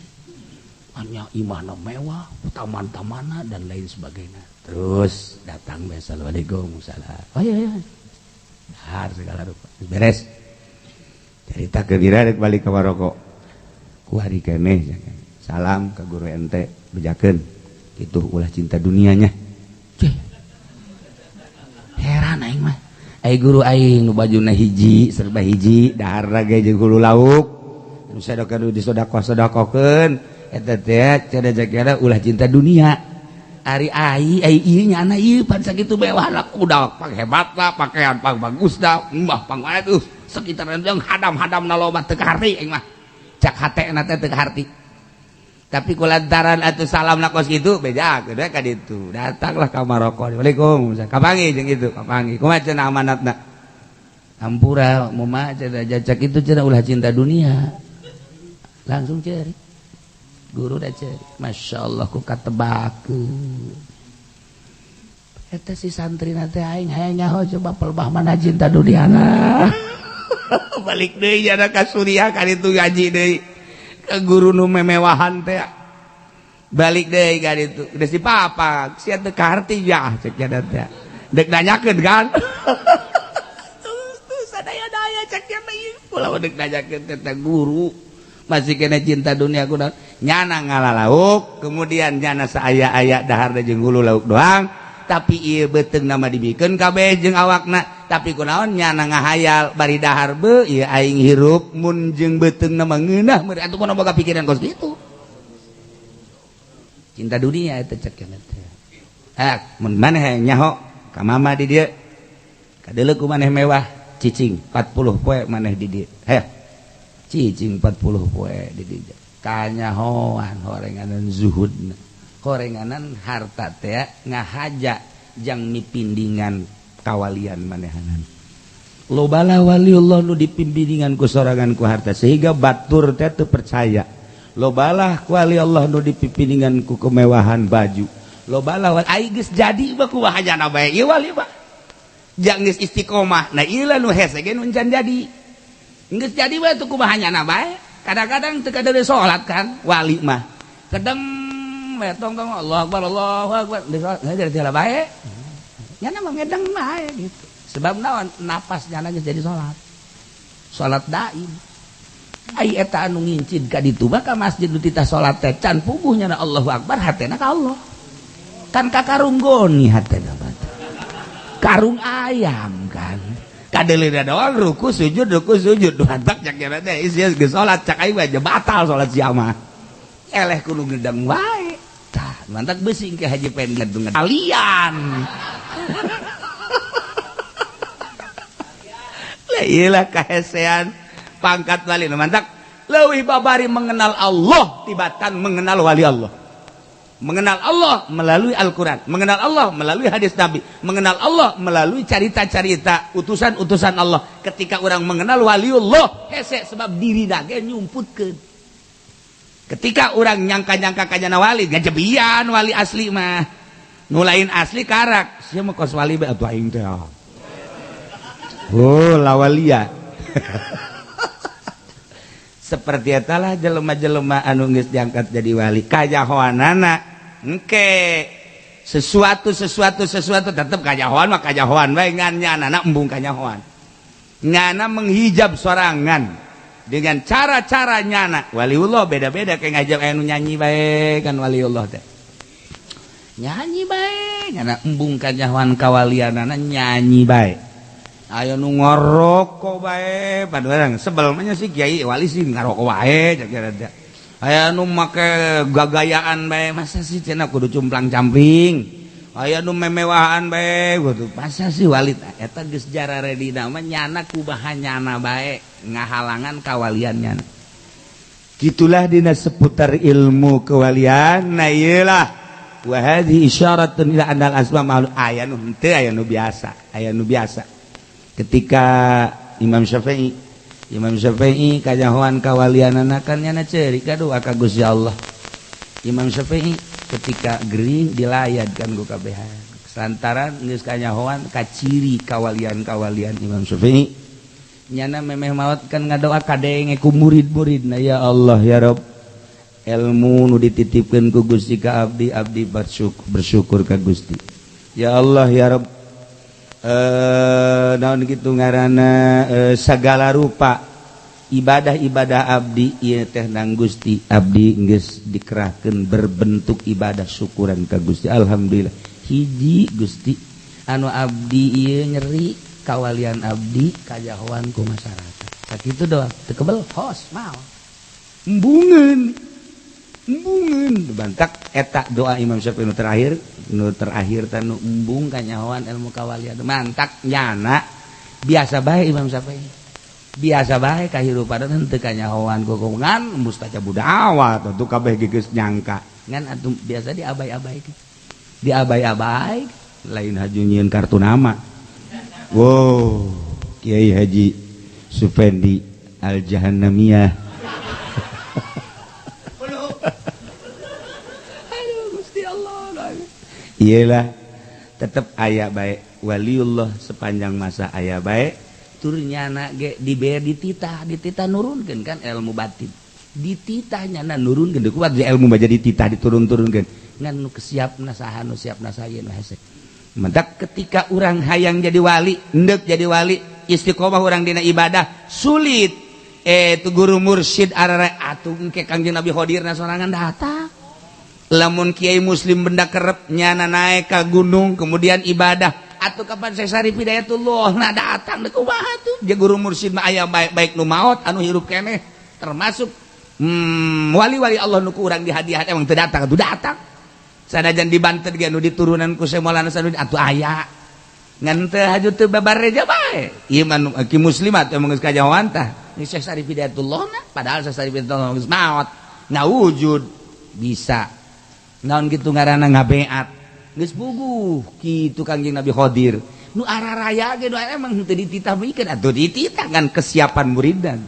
Anya imahna mewah, taman-tamanna dan lain sebagainya. Terus datang we assalamualaikum salam. Oh iya iya. Dahar segala rupa. Beres. Cerita ke bira rek balik ka Maroko. Kuari keneh salam ka guru ente bejakeun. Kitu ulah cinta dunianya. Cih. Heran aing mah. Ai guru aing nu bajuna hiji, serba hiji, dahar ge jeung hulu lauk. Nu sadaqah disodakoh-sodakohkeun. Eta teh cenah jakana ulah cinta dunia. Ari ai ai ieu nyana ieu pan sakitu mewah kuda pang hebat lah, pakaian pang bagus dah, mbah pang atuh sekitaran jeung hadam-hadamna loba teu kaharti aing mah. Cak hatena teh teu kaharti. Tapi kulantaran atuh salamna kos kitu beja geus ka ditu. Datanglah ka Maroko. Waalaikumsalam. Kapanggih jeung itu, kapanggih. Kumaha cenah amanatna? Hampura muma cenah jajak itu cenah ulah cinta dunia. Langsung ceri. Guru dah ceri. Masya Allah ku katebakeun. Eta si santri teh aing hayang nyaho coba pelbah mana cinta duniana. Balik deui jana ka Suriah ka ditu ngaji deui. Ka guru nu memewahan teh. Balik deui ka ditu. Geus dipapak, sia teu kaharti ya cek nya teh. Dek nanyakeun kan. Tuh sadaya-daya cek nya teh. Ulah dek nanyakeun teh guru. Masih kena cinta dunia ku nyana ngala lauk, kemudian nyana saaya-aya dahar jeung hulu lauk doang, tapi ieu beuteung nama dibikeun kabeh jeung awakna, tapi kunaon nyana ngahayal bari dahar beu ieu aing hirup mun jeung beuteung nama ngeunah meureun atuh kunaon boga pikiran kos kitu. Cinta dunia eta cek cenah teh. Ah, mun maneh nyaho ka mama di dieu. Kadeuleu ku maneh mewah cicing 40 poe maneh di dieu. Heh. Cicing 40 poe di dieu. Kanyahoan horenganan zuhudna. Horenganan harta teh ngahaja jang mipindingan kawalian manehanan. Lobalah waliullah nu dipimpingan ku sorangan ku harta sehingga batur teh teu percaya. Lobalah wali Allah nu dipimpingan ku kemewahan baju. Lobalah ai geus jadi mah kumaha jana bae ieu wali mah. Jang geus istiqomah. Nah ieu lah nu hese ge nu can jadi. Geus jadi mah teu kumaha nyana bae. Kadang-kadang teu kadeuleung salat kan wali mah. Kedeng we tong tong Allahu akbar Allahu akbar geus jadi bae. Nyana mah ngedeng bae gitu. Sebab naon napas nyana geus jadi salat. Salat daim. Ai eta anu ngincid ka ditu mah ka masjid nu titah salat teh can puguh nyana Allahu akbar hatena ka Allah. Kan ka karung goni hatena mah. Karung ayam kan. Kadeuleuna doang ruku sujud hantak cak nya teh geus geus salat cak aing mah batal salat sia mah. Eleh kudu ngedeng wae. Tah mantak beusi ke haji pendek alian. Lah ieu kahesean pangkat wali mantak leuwih babari mengenal Allah tibatan mengenal wali Allah. Mengenal Allah melalui Al-Quran, mengenal Allah melalui hadis Nabi, mengenal Allah melalui carita-carita utusan-utusan Allah. Ketika orang mengenal waliullah hese sebab diri dage nyumputkeun. Ketika orang nyangka-nyangka kajana wali gajebian wali asli mah. Nu lain asli karak sia mah kos wali bae atuh aing teh. Oh, lawalia. Seperti etalah jelema-jelema anu geus diangkat jadi wali kajahoanana engke sesuatu tetep kajahoan mah kajahoan bae ngan nyanana embung kanyahoan. Ngana menghijab sorangan. Dengan cara-cara nyana. Waliullah beda-beda kayak ngajak anu nyanyi bae kan waliullah teh. Nyanyi bae nyana embung kanyahoan kawalianana nyanyi bae. Aya nu ngaroko bae padahal sebel mah nya si kiai wali sih ngaroko bae cek teh. Aya nu make gagayaan bae masa sih cenah kudu cumplang-campling. Aya nu memewahan bae kudu masa sih wali eta geus jararedina mah nyana kumaha nyana bae ngahalangan kawalian nyana. Gitulah dina seputar ilmu kewalian. Nah iyalah wa hadhihi isyaratun ila annal asma ma'al aya nu henteu aya nu biasa, aya nu biasa. Ketika Imam Syafi'i kanyahoan kawalianana kan nyana ceurik kadoa ka Gusti Allah. Imam Syafi'i ketika gering dilayad kan ku kabehan. Lantaran geus kanyahoan kaciri kawalian-kawalian Imam Syafi'i. Nyana memeh maot kan ngadoa kadenge ku murid-muridna, ya Allah ya Rabb, ilmu nu dititipkeun ku Gusti ka abdi, abdi bersyukur ka Gusti. Ya Allah ya Rabb, naon kitu ngaranna sagala rupa ibadah-ibadah abdi ieu teh nang Gusti, abdi geus dikerahkeun berbentuk ibadah syukuran ka Gusti. Alhamdulillah. Hiji Gusti anu abdi ieu nyeri kawalian abdi kajahoan ku masyarakat. Sakitu doang teu kebel hos maot. Embungeun. Embungeun bantak eta doa Imam Syafi'i nu terakhir teh nu embung kanyahoan ilmu kawalian. Mantak nyana biasa bae Imam Syafi'i. Biasa bae kahirupan henteu kanyahoan ku ngan mustajabu da'wat atuh kabeh geus nyangka. Ngan atuh biasa diabai-abaikeun. Diabai-abai lain haju nyieun kartu nama. Wow, Kiai Haji Sufendi Al-Jahannamiyah. Aduh Gusti Allah. Iyalah tetep aya bae waliullah sepanjang masa aya bae tur nyana ge dibere dititah nurunkeun kan ilmu batin. Dititah nyana nurunkeun deui kuat di ilmu mah jadi titah diturun-turunkeun. Ngan nu kesiapna saha nu siapna sayeun hese. Mentak ketika urang hayang jadi wali, endek jadi wali, istiqomah urang dina ibadah sulit. Tu guru mursyid arare atuh engke Kangjeng Nabi Khodirna sorangan datang. Lamun Kiai Muslim benda kerep nyana naik ka gunung kemudian ibadah atuh kapan Syekh Syarif Hidayatullah na datang deuk kumaha tuh? Jeung guru mursyid mah aya baik nu maot anu hirup keneh termasuk wali-wali Allah nu ku urang dihadiahan emang teu datang atuh datang. Sanajan di Banten ge nu diturunan ku Syekh Maulana Sanusi atuh aya. Ngan teu haju teu babareja bae. Ieu mah nu ki muslimat emang geus kajahoan tah. Ni Syekh Syarif Hidayatullah na padahal Syekh Syarif Hidayatullah geus maot. Ngawujud bisa. Naon kitu ngaranna ngabeat. Geus puguh kitu Kangjeng Nabi Khodir. Nu araraya ge nu emang henteu dititah mikeun atuh dititah ngan kesiapan muridan.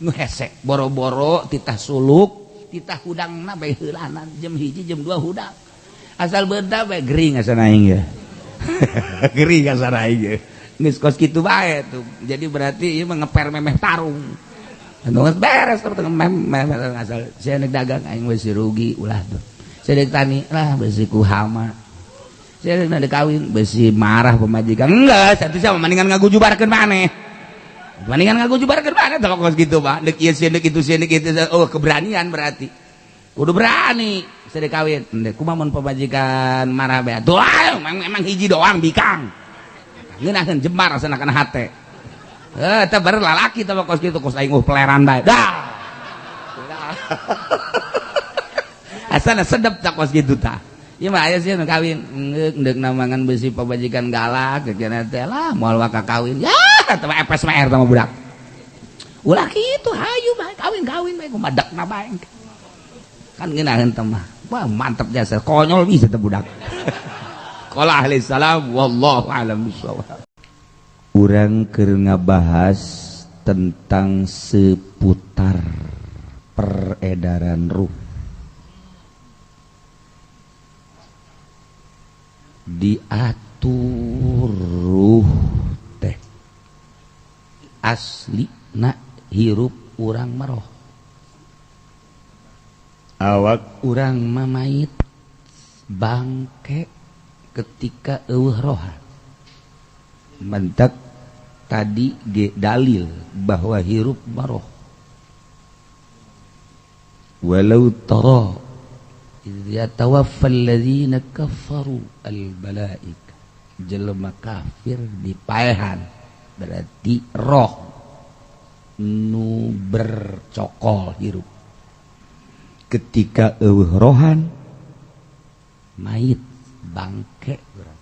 Nu hese boro-boro titah suluk, titah hudangna bae heulanan jam 1 jam 2 hudang. Asal beunta bae gering asana aing ye. Gering asana aing ye. Geus kos kitu bae tuh. Jadi berarti ieu mah ngeper memeh tarung. Anu geus beres tuh memeh asal sia nek dagang aing beusi rugi ulah tuh. Sia dek tani lah beusi ku hama. Sia dek kawin beusi marah pemajikan. Enggak, satu sama mendingan ngagujubarkeun maneh. Mendingan ngagujubarkeun maneh tah kos kitu mah. Dek ieu sia dek itu sia dek itu. Oh, keberanian berarti. Kudu berani sia dek kawin. Endek kumaha mun pemajikan marah bae. Tuh emang hiji doang bikang. Ngeunaheun jembar asana kana hate. Teh baru lalaki teh kos kitu kos aing peleran bae. Dah. Asana sedep tak kos kitu tah. Ieu mah aya sih nu kawin endek namangan beusi pamajikan galak cenah teh lah moal waka kawin. Ya teh mah epes mah teh mah budak. Ulah kitu hayu bae kawin-kawin bae kumadakna bae. Kan ngeunaheun teh mah. Wah mantep jasa konyol bisa teh budak. Qala ahli salam wallahu alam bissawab. Urang keur ngabahas tentang seputar peredaran ruh. Diatur ruh teh asli na hirup urang maroh. Awak urang mamait bangke ketika eueuh roha. Mentak tadi ge dalil bahwa hirup maroh. Walau tara idz yatawaffal ladzina kafaru al malaika, jelema kafir dipaehan berarti roh nu bercokol hirup. Ketika eueuh rohan mayit bangke urang.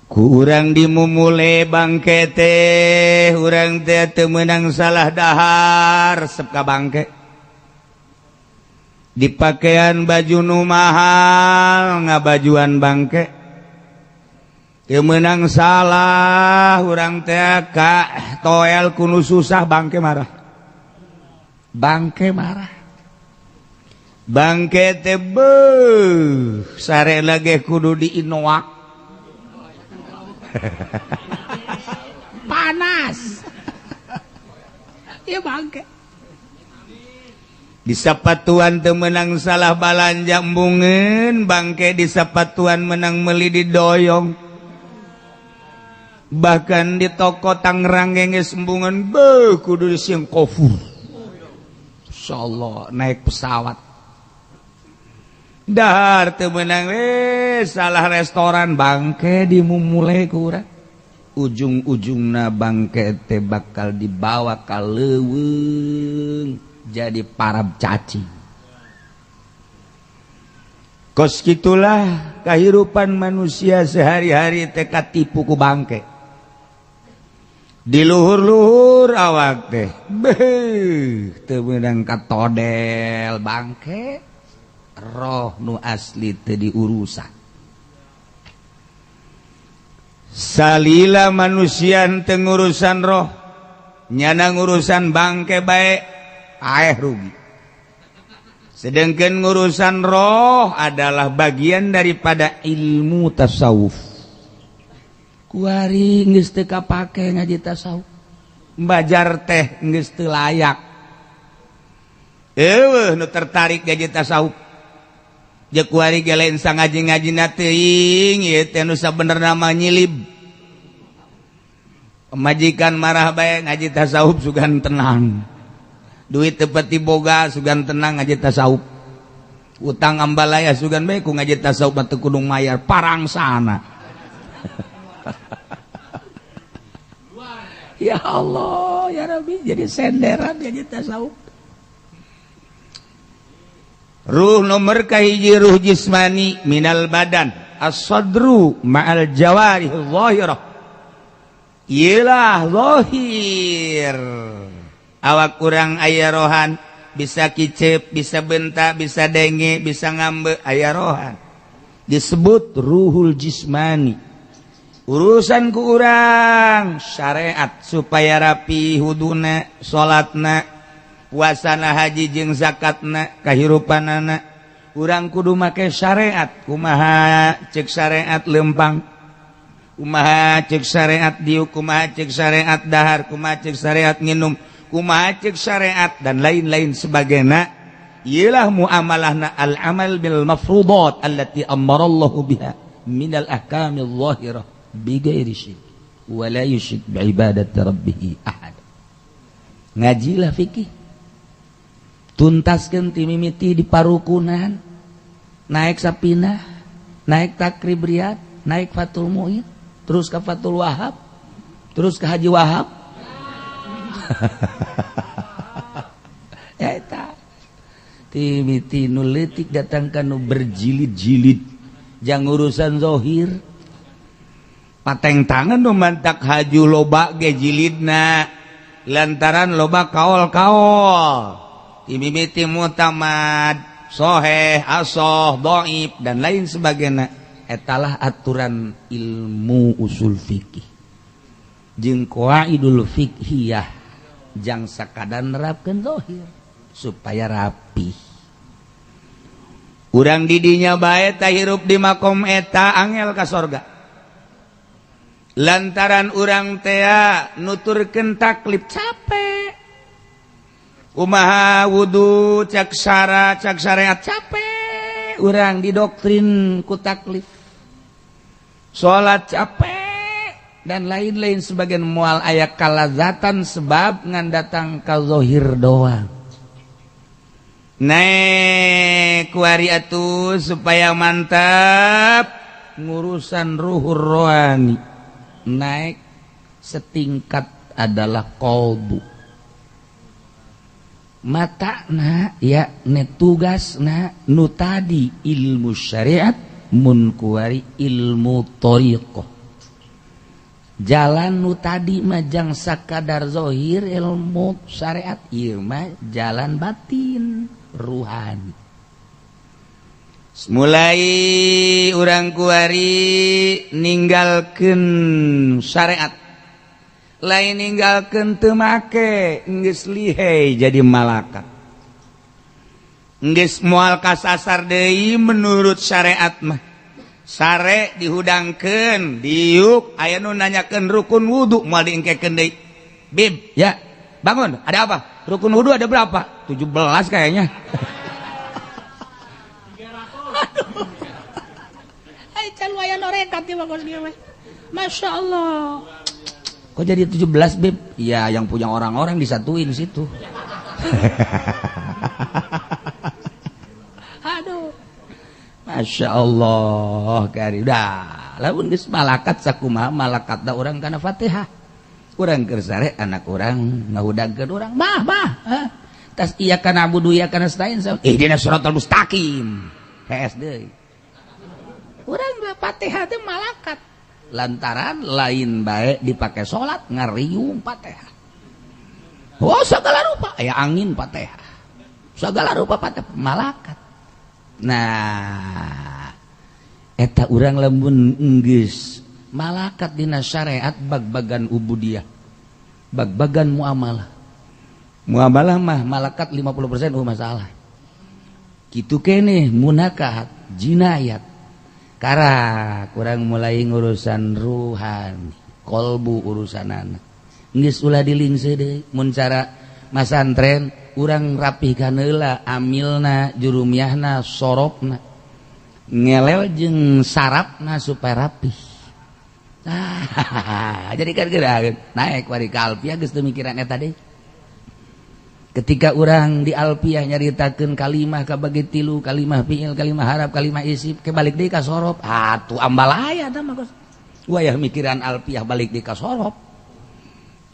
Ku urang dimumule bangke teh, urang teh teu meunang salah dahar resep ka bangke. Dipakean baju nu mahal ngabajuan bangke. Teu meunang salah urang teh ka toel ku nu susah, bangke marah. Bangke marah. Bangke teh beuh sare lagi kudu diinoak. Panas. Ya bangke. Di sapatuan teu meunang salah balanja embungeun bangke, di sapatuan menang meuli didoyong. Bahkan di toko Tangerang geus embungeun beuh kudu disieun kofur. Insyaallah naik pesawat. Dahar teu meunang salah restoran bangke dimumule ku urang. Ujung-ujungna bangke teh bakal dibawa ka leuweung jadi parab cacing. Kos kitulah kehidupan manusia sehari-hari teh katipu ku bangke. Di luhur-luhur awak teh beuh teu meunang katodel bangke. Roh nu asli teu diurusan. Salila manusia teu ngurusan roh, nyana ngurusan bangke bae aeh rugi. Sedangkan ngurusan roh adalah bagian daripada ilmu tasawuf. Kuari geus teu kapake ngaji tasawuf. Bajar teh geus teu layak. Eueuh nu tertarik ngaji tasawuf. Jeung kuari ge lain sangaji-ngajina teuing ieu teh nu sabenerna mah nyilib. Pemajikan marah bae ngaji tasawuf sugan tenang. Duit teu pati boga sugan tenang ngaji tasawuf. Utang ambalaya sugan bae ku ngaji tasawuf mah teu kudu mayar parangsana. Ya Allah ya Rabbi, jadi senderan ngaji tasawuf. Ruh nomor kahiji ruh jismani minal badan as-sadru ma'al jawarih zahirah. Iyalah zahir. Awak kurang aya rohan, bisa kicep, bisa bentak, bisa denge, bisa ngambe, aya rohan. Disebut ruhul jismani. Urusan ku urang syariat supaya rapi huduna, salatna, puasana, haji jeung zakatna, kahirupanana. Urang kudu make syariat. Kumaha cek syariat lempang, kumaha cek syariat diuk, kumaha cek syariat dahar, kumaha cek syariat nginum, kumaha cek syariat dan lain-lain sebagainya. Ialah muamalahna al-amal bil mafrudat allati amarallahu biha minal ahkamil zahirah bighairi syirk wa la yusyrik bi ibadati rabbih ahad. Ngajilah fikih, tuntaskeun ti mimiti di parukunan, naik sapinah, naik takrib riyad, naik Fathul Mu'in, terus ke Fathul Wahab, terus ke Haji Wahab. Ya eta ti mimiti nu leutik datang ka nu berjilid-jilid jang urusan zahir. Pateng tangan nu mantak haju loba ge jilidna lantaran loba kaol-kaol. Mimiti mutamad, soheh, asoh, dhaif dan lain sebagainya. Etalah aturan ilmu usul fikih jeung qawaidul fikhiyah jang sakadar nerapkeun zahir supaya rapi. Urang didinya bae ta hirup di makom eta angel ka sorga. Lantaran urang tea nuturkeun taklif capek. Kumaha wudu cek sara cek syariat capek, urang didoktrin ku taklif. Salat capek dan lain-lain sebagian mual aya kalazatan sebab ngan datang ka zahir doang. Naik kuari atuh supaya mantap ngurusan ruhur rohani naik setingkat adalah kolbu. Mata na ya ne tugas na nu tadi ilmu syariat mun kuari ilmu thariqah. Jalan nu tadi majang sakadar zahir ilmu syariat ieu mah jalan batin ruhani. Mulai urang kuari ninggalkeun syariat, lain ninggalkeun teu make geus lihei jadi malakat. Geus moal kasasar deui menurut syariat mah. Sare dihudangkeun, diuk aya nu nanyakeun rukun wudu moal diengkekeun deui. Bib, ya, bangun, ada apa? Rukun wudu ada berapa? 17 kayaknya. Aduh. Ai can waya norekat ieu mah kos kieu mah. Masya Allah. Kok jadi 17, Bib? Iya, yang punya orang-orang disatuin situ. Aduh. Masya Allah, kari udah. Lamun geus malakat sakumaha malakatna urang kana Fatihah. Urang keur sare anak urang ngahudangkeun urang, mah mah. Tas iya kana abudu iya kana nasta'in. Ihdinas siratal mustaqim. Hees deui. Urang Fatihah teh malakat. Lantaran lain bae dipake salat ngariung Fatihah. Oh segala rupa aya angin Fatihah. Segala rupa Fatihah malakat. Nah, eta urang lamun enggeus malakat dina syariat bag-bagan ubudiyah, bag-bagan muamalah. Muamalah mah malakat 50% masalah. Kitu keneh munakahat, jinayat. Karak kurang mulai ngurusan ruhani, kolbu urusanana. Geus ulah dilingse deui mun cara masantren urang rapihkan heula amilna, jurumiahna, sorobna. Ngelel jeung sarapna supaya rapih. Ah, jadi kan geura naik wari ka alfiah geus teu mikiran eta deui. Ketika urang di alfiah nyaritakeun kalimah kabagi tilu, kalimah fiil, kalimah harap, kalimah isib, ke balik deui ka sorob. Atuh ambalaya tah mah wayah mikiran alfiah balik deui ka sorob.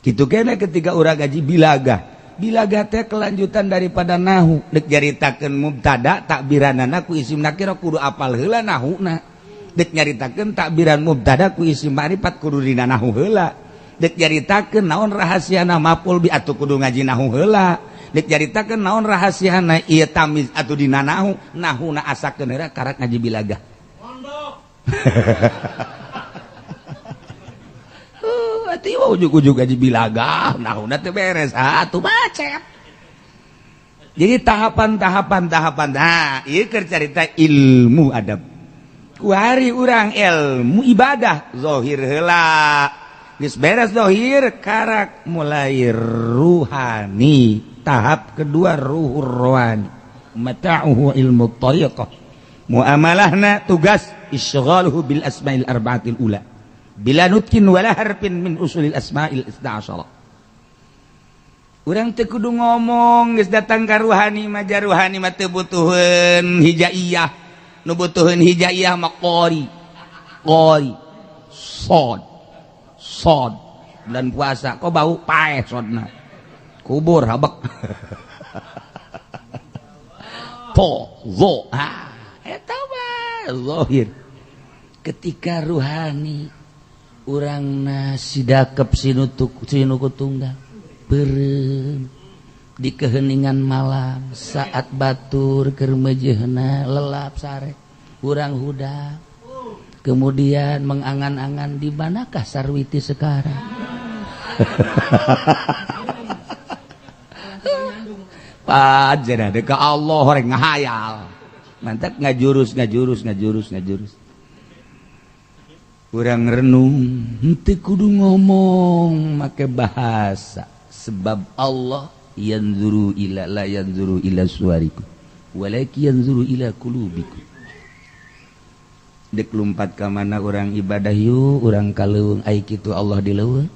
Kitu kene ketika urang gaji bilaga. Bilaga teh kelanjutan daripada nahu. Dek nyaritakeun mubtada takbiranana ku isim nakira kudu apal heula nahuna. Dek nyaritakeun takbiran mubtada ku isim ma'rifat kudu dina nahu heula. Dek nyaritakeun naon rahasiana maf'ul bi atuh kudu ngaji nahu heula. Dek nyaritakeun naon rahasiana ieu tamiz atuh dina nahu, nahuna asakeun heula karak ngaji bilaga. Mondok. Atuh ujug-ujug ngaji bilaga, nahuna teu beres, atuh macet. Jadi tahapan-tahapan tahapan. Nah, ieu keur carita ilmu adab. Kuari urang ilmu ibadah zahir heula. Geus beres zahir karak mulai ruhani. Tahap kedua ruhur rohani. Mata'uhu ilmu tariqah. Muamalahna tugas isyghaluhu bil asma'il arba'atil ula. Bila nutkin wala harfin min usulil asma'il isna asyara. Urang teu kudu ngomong geus datang ka ruhani mah ruhani mah teu butuheun hijaiyah. Nu butuheun hijaiyah mah qori. Qori. Sod. Sod. Bulan puasa kok bau paeh sodna. Kubur habek. Po zo. Ah, eta mah zahir. Ketika ruhani urang sidakep sinutuk sinuku tunggal beureum di keheningan malam saat batur keur meujeuhna lelap sare urang hudang kemudian mengangan-angan di manakah Sarwiti sekarang. Pajenah ka Allah rek ngahayal mantap ngajurus ngajurus ngajurus ngajurus. Urang renung henteu kudu ngomong make bahasa sebab Allah yanzuru ila la yanzuru ila suwarikum walakin yanzuru ila qulubikum. Dek lumpat ka mana urang ibadah yuk urang ka leuweung ai kitu Allah di leuweung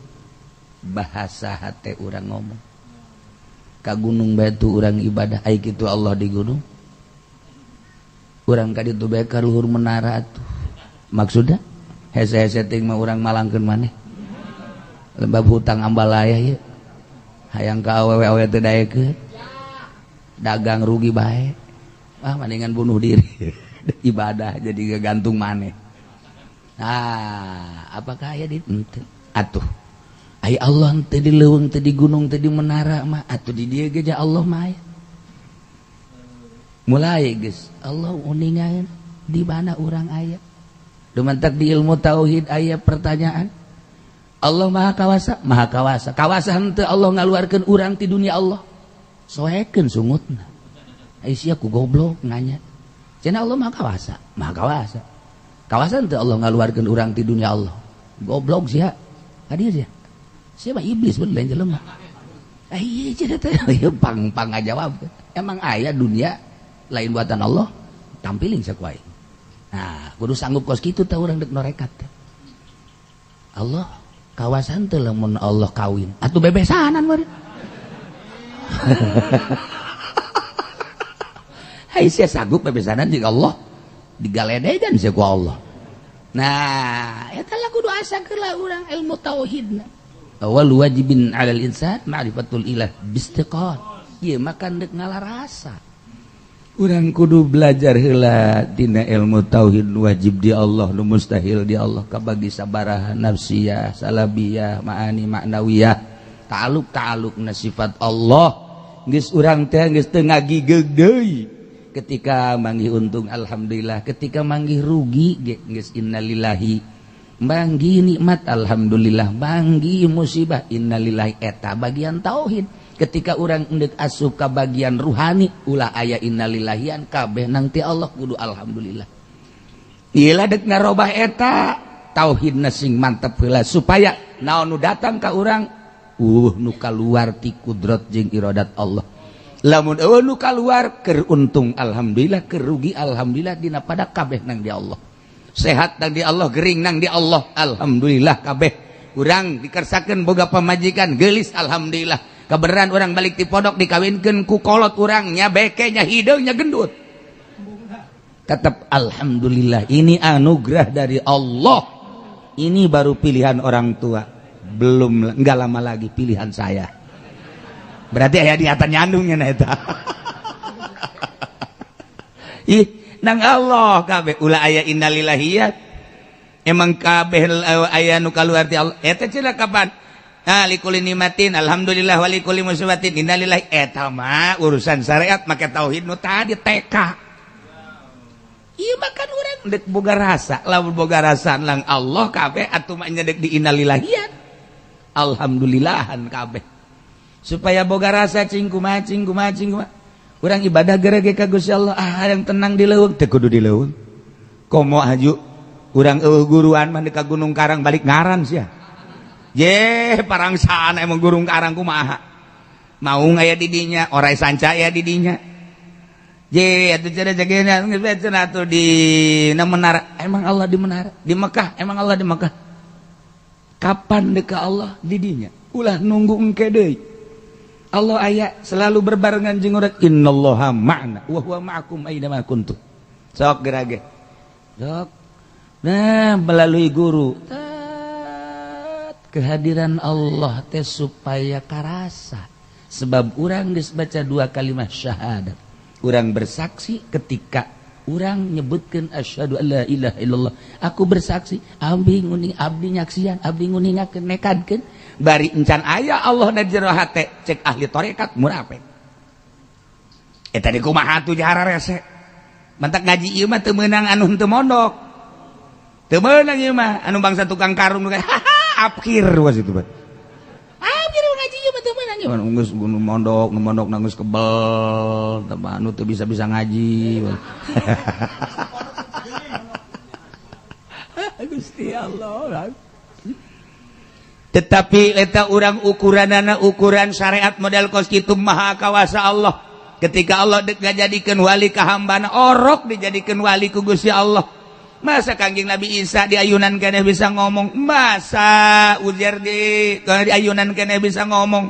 bahasa hate urang ngomong. Ka gunung batu urang ibadah ai kitu Allah di gunung. Urang ka ditu bae ka luhur menara atuh. Maksudna hese-hese teuing mah urang malangkeun maneh. Lembab hutang ambalaya ieu. Hayang ka awewe-awewe teu daekeun. Dagang rugi bae. Ah mendingan bunuh diri. Ibadah jadi gantung maneh. Nah, apakah aya di henteu? Atuh. Ai Allah teu di leuweung, teu di gunung, teu di menara mah, atuh di dieu ge Allah mah aya. Mulai geus Allah uningaeun di mana urang aya. Dumantak di ilmu tauhid aya pertanyaan. Allah Maha Kawasa, Maha Kawasa. Kawasa henteu Allah ngaluarkeun urang ti dunia Allah. Soekeun sungutna. Ai sia ku goblok nanya. Cenah Allah Maha Kawasa, Maha Kawasa. Kawasa henteu Allah ngaluarkeun urang ti dunia Allah. Goblok sia. Ka dieu sia. Siapa iblis bener lain jelema. Ah ieu cenah teh ieu pang-pang ngajawab. Emang aya dunia lain buatan Allah, tampiling saku aing. Nah, kudu sanggup kos kitu teh urang deuk norekat. Allah kawasan teh lamun Allah kawin atuh bebesanan meureun. Hai sia sanggup bebesanan jeung Allah digaledegan sia ku Allah. Nah, eta lah kudu asa heula urang ilmu tauhidna. Awal wajibin 'alal insan ma'rifatul ilah bistiqat. Ieu makan deuk ngalarasa. Urang kudu belajar heula dina ilmu tauhid wajib di Allah nu mustahil di Allah kabagi sabaraha nafsiyah, salabiyah, maani maknawiyah, ta'aluk-ta'alukna sifat Allah. Geus urang teh geus teu ngagigeug deui. Ketika manggih untung alhamdulillah, ketika manggih rugi ge geus innalillahi. Manggih nikmat alhamdulillah, manggih musibah innalillahi. Eta bagian tauhid. Ketika urang endek asup ka bagian ruhani ulah aya innalillahian kabeh nang ti Allah kudu alhamdulillah. Ieu dek ngarobah eta tauhidna sing mantep heula supaya naon nu datang ka urang nu kaluar ti kudrat jeung iradat Allah. Lamun eueuh nu kaluar keur untung alhamdulillah, keur rugi alhamdulillah, dina pada kabeh nang di Allah. Sehat nang di Allah, gering nang di Allah, alhamdulillah kabeh. Urang dikersakeun boga pamajikan geulis alhamdulillah. Kebenaran orang balik ti pondok dikawinkeun ku kolot urang nya beke nya hideung nya gendut. Tetap alhamdulillah, ini anugerah dari Allah. Ini baru pilihan orang tua. Belum enggak lama lagi pilihan saya. Berarti aya niatan nyandungnya na eta. Ih, nang Allah kabeh ulah aya innalillahi ya. Emang kabeh aya nu kaluar ti Allah. Eta cenah kapan? Nah, likuli nimatin alhamdulillah wa likuli musibatin innalillahi. Eta mah urusan syariat make tauhid nu tadi TK. Ieu mah kan urang deuk boga rasa, lamun boga rasa lang Allah kabeh atuh mah nya deuk di innalillahian. Alhamdulillahan kabeh. Supaya boga rasa cing kumaha cing kumaha cing kumaha. Urang ibadah gerege ka Gusti Allah, ah hayang tenang di leuweung teu kudu di leuweung. Komo aju urang eueuh guruan mah ka Gunung Karang balik ngaran sia. Ye parangsaan emang Gunung Karang kumaha. Maung aya di dinya, orai sanca aya di dinya. Ye atuh cenah jagena geus bae cenah atuh di na menara. Emang Allah di menara? Di Mekah, emang Allah di Mekah. Kapan deuk ka Allah di dinya? Ulah nunggu engke deui. Allah aya selalu berbarengan jeung urang. Innallaha ma'ana wa huwa ma'akum aina ma kuntum. Sok gerage. Sok. Nah, melalui guru kehadiran Allah teh supaya karasa. Sebab urang geus baca dua kalimat syahadat. Urang bersaksi ketika urang nyebutkeun asyhadu alla ilaha illallah. Aku bersaksi abdi nguning abdi nyaksian abdi nguningakeun nekadkeun bari encan aya Allah na jero hate cek ahli tarekat munafik. Eta di kumaha atuh jahara rese. Mantak ngaji ieu mah teu meunang anu henteu mondok. Teu meunang ieu mah anu bangsa tukang karung akhir was itu bat. Akhir ngaji ieu mah teu meunang ieu mah geus mondok, mondok geus kebel, teu anu teu bisa-bisa ngaji. Gusti Allah. Tetapi eta urang ukuranana ukuran syariat model kos kitu maha kawasa Allah. Ketika Allah dek ngajadikeun wali ka hambana, orok dijadikeun wali ku Gusti Allah. Masa Kangjeng Nabi Isa di ayunan keneh bisa ngomong? Masa Uzair di ayunan keneh bisa ngomong?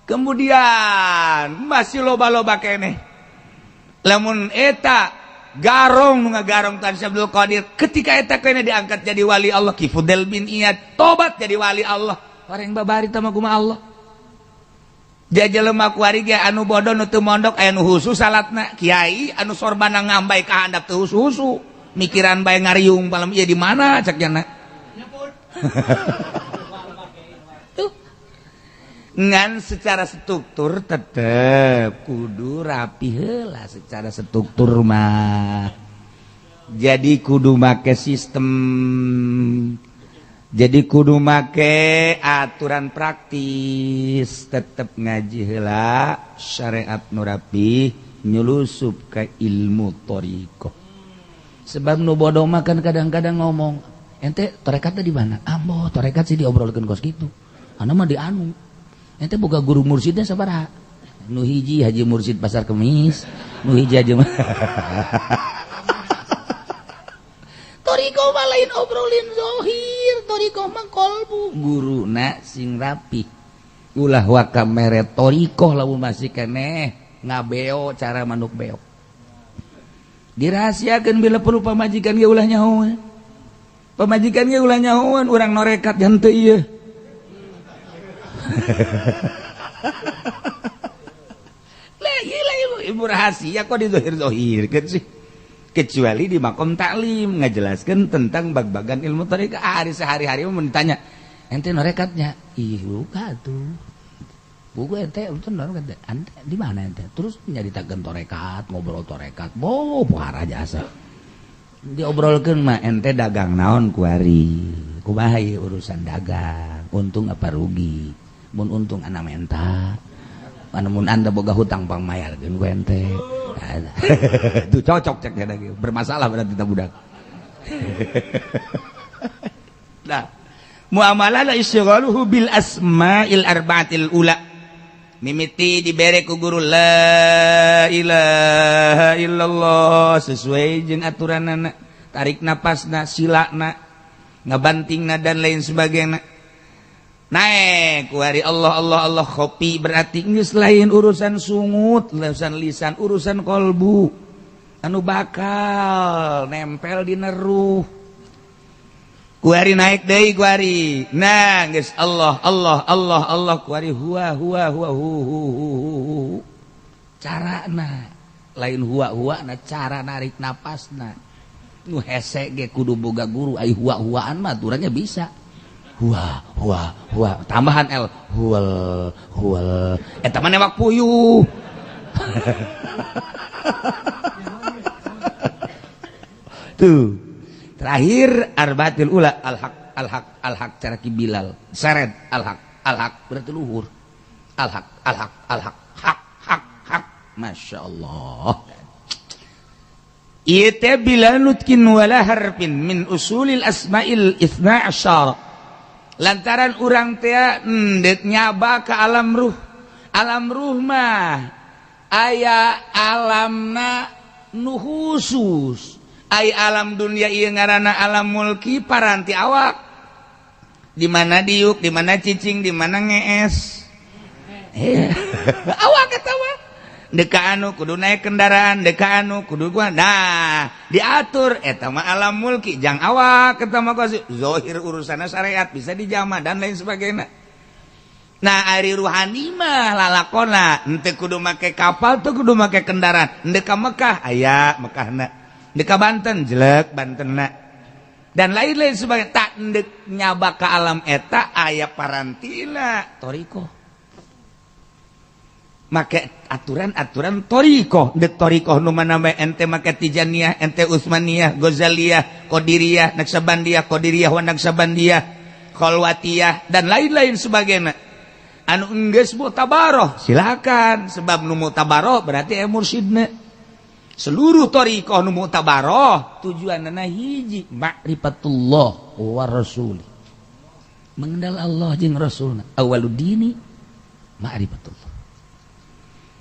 Kemudian masih loba-loba keneh. Lamun eta garong nu ngagarong Tan Syekh Abdul Qadir ketika eta keneh diangkat jadi wali Allah, Ki Fudel bin Iyad tobat jadi wali Allah. Orang babari tah mah kumaha Allah. Dia jelema kuari ge anu bodoh nu teu mondok aya nu husu salatna, kiai anu sorbana ngambay ka handap teu husu-husu. Mikiran bae ngariung malam ieu di mana cak jana. Tuh. Ngan secara struktur tetep kudu rapi heula secara struktur mah. Jadi kudu make sistem, jadi kudu make aturan praktis, tetep ngaji heula syariat nu rapi nyulusup ke ilmu thariqah. Sebab nu bodoh mah kan kadang-kadang ngomong, ente tarekatnya di mana? Ambo tarekat sih diobrolkeun kos kitu. Anu mah di anu. Ente boga guru mursidnya sabaraha? Nu hiji Haji Mursid Pasar Kemis, nu hiji Haji Thariqah mah lain obrolin zohir, thariqah mah kolbu. Guruna sing rapi. Ulah waka mere thariqah lamun masih keneh ngabeo cara manuk beok. Dirahasiakeun bila perlu pamajikan ge ulah nyahoan. Pamajikan ge ulah nyahoan urang norekat henteu ieu. Lah ieu ibu rahasia kok dizohir-zohirkeun sih. Kecuali di makom taklim ngajelaskeun tentang bag-bagan ilmu thariqah. Hari sehari-hari mun ditanya, ente norekatnya? Ih, buka tuh. Buku ente untuk norekat. Ente di mana ente? Terus nyaritakeun torekat, ngobrol torekat. Boh, pohara jasa. Diobrolkeun mah ente dagang naon kuari. Kumaha ieu urusan dagang? Untung apa rugi? Mun untung ana menta. Mun anda boga hutang pangmayarkeun ku ente. Itu cocok cek lagi. Bermasalah berarti kita budak. Nah, muamalah la isyghaluhu bil asma'il arba'atil ula. Mimiti dibere ku guru la ilaha illallah sesuai jeung aturanana, tarik napasna, silana, ngabantingna dan lain sebagainya. Naik ku hari Allah Allah Allah kopi berarti geus lain urusan sungut, urusan lisan, urusan kolbu anu bakal nempel di neruh. Ku hari naik deui ku hari. Nah geus Allah Allah Allah Allah ku hari huwa huwa huwa hu hu hu hu. Carana lain huwa huwa na cara narik napasna. Nu hese ge kudu boga guru ai huwa huwaan mah aturannya bisa. Huwa huwa huwa tambahan l huwal huwal eta mah newak puyuh. Tuh terakhir arbaatil ula al haq al haq al haq cara Ki Bilal seret al haq al haq berarti luhur al haq al haq al haq hak hak hak Masya Allah. Ieu teh bila nutkin wala harfin min usulil asma'il itsna asyara. Lantaran urang teh endek nyaba ke alam ruh. Alam ruh mah aya alamna nu khusus. Ai alam dunia ieu ngaranna alam mulki paranti awak. Di mana diuk, di mana cicing, di mana ngees. Awak eta mah. Deka anu kudu naik kendaraan, deka anu kudu gua. Nah, diatur eta mah alam mulki jang awak eta mah zohir urusanna syariat bisa dijama dan lain sebagainya. Nah, ari ruhani mah lalakona henteu kudu make kapal tuh kudu make kendaraan. Henteu ka Mekah aya Mekahna. Henteu ka Banten jelek Bantenna. Dan lain-lain sebagainya. Tak endek nyaba ka alam eta aya parantina thariqah. Make aturan-aturan thariqah, deuk thariqah nu mana bae ente make Tijaniyah, ente Utsmaniyah, Ghazaliyah, Qadiriyah, Naqsabandiyah, Qadiriyah wa Naqsabandiyah, Khalwatiyah dan lain-lain sebagainya. Anu enggeus mutabaroh silakan, sebab nu mutabaroh berarti mursyidna. Seluruh thariqah nu mutabaroh tujuanna hiji, ma'rifatullah wa rasul. Mengenal Allah jeung Rasulna. Awalud dini ma'rifatullah.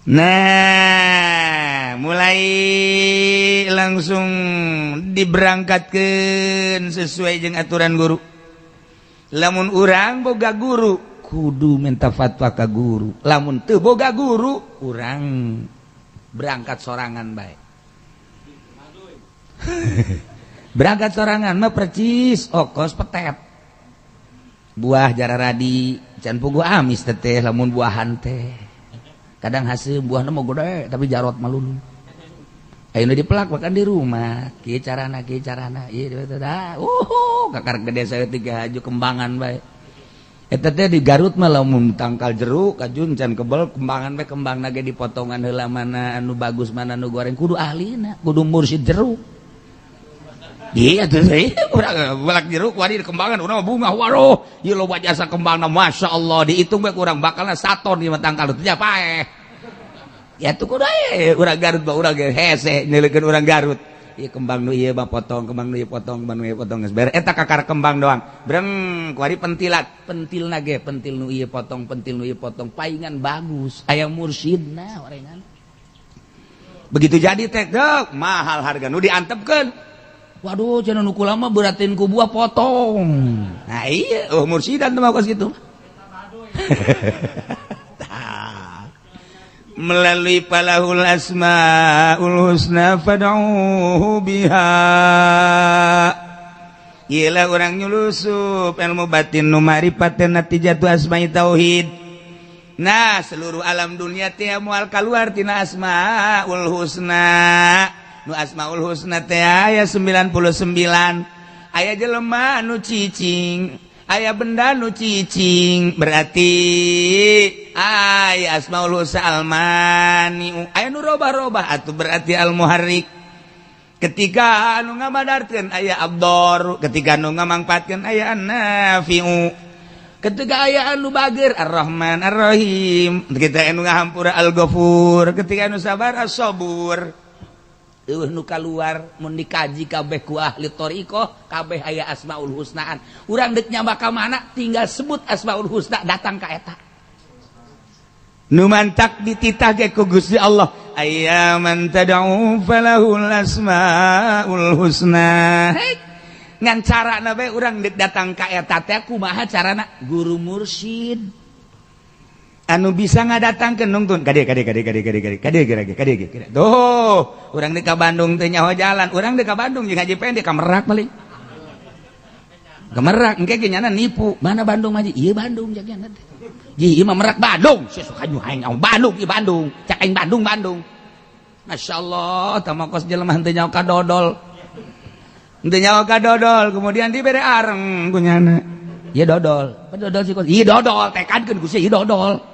Nah, mulai langsung diberangkatkan sesuai jeung aturan guru. Lamun urang boga guru Kudu minta fatwa ka guru. Lamun teu boga guru, urang berangkat sorangan bae. Berangkat sorangan mah percis okos petet. Buah jararadi can puguh amis teteh lamun buahan teh. Kadang hasil buahna mah gede tapi jarot malulu. Ayeuna dipelak bahkan di rumah. Kieu carana ieu dah. Kakar gede saeutik haju kembangan bae. Eta teh di Garut mah lamun tangkal jeruk kajun can kebel kembangan bae, kembangna ge dipotongan heula mana anu bagus mana anu goreng, kudu ahlina, kudu mursyid jeruk. Iya tuh urang belak jeruk wadi kembangan urang bunga waduh ieu loba jasa kembangna masyaallah dihitung bae kurang bakalna saton ieu mah tangkal teh paeh. Ya tuh kudu aya urang Garut mah urang ge hese nyeleukeun urang Garut. Ieu kembang nu ieu mah potong, kembang nu ieu potong, kembang nu ieu potong geus beres eta kakar kembang doang. Breng kuari pentilat, pentilna ge pentil nu ieu potong, pentil nu ieu potong, paingan bagus aya mursyidna orengan. Begitu jadi teh dek mahal harga nu diantepkeun. Waduh cenah nu kula mah beratin ku buah potong. Nah iya oh mursidan teh mah kos kitu. Melalui palahul asmaul husna fad'uhu biha. Iyalah orang nyulusup ilmu batin nu marifat natijatu asma'i tauhid. Nah seluruh alam dunia teh moal kaluar tina asmaul husna. Nu asmaul husna teh aya 99. Aya jelema nu cicing, aya benda nu cicing, berarti aya asmaul husna almani, aya nu robah-robah atuh berarti almuharrik. Ketika anu ngamadarkeun aya abdor, ketika anu ngamangpaatkeun aya annafi'u, ketika aya anu bager arrahman arrahim, ketika anu ngahampura al-ghafur, ketika anu sabar as-sabur. Eueuh nu kaluar mun dikaji kabeh ku ahli thariqah kabeh aya asmaul husnaan. Urang deuk nyamba ka mana tinggal sebut asmaul husna datang ka eta. Nu mantak dititah ge ku Gusti Allah, ayyaman tad'u falahul asmaul husna. Ngan carana bae urang deuk datang ka eta teh kumaha carana? Guru mursyid anu bisa ngadatangkeun nungtun kade kade kade kade kade kade kade kade kade kade. Tuh, urang deuk ka Bandung teu nyaho jalan, urang deuk ka Bandung jeung Haji Pendek ka Merak paling. Ka Merak engke ge nyana nipu. Mana Bandung mah? Ieu Bandung jak nyana teh. Ji ieu mah Merak Bandung. Sesuk haju aing Bandung ieu Bandung. Cak aing Bandung Bandung. Masyaallah, tah mah kos jelema henteu nyaho ka dodol. Henteu nyaho ka dodol, kemudian dibere areng ku nyana. Ieu dodol. Dodol sih kos. Ieu dodol, tekadkeun ku sia ieu dodol.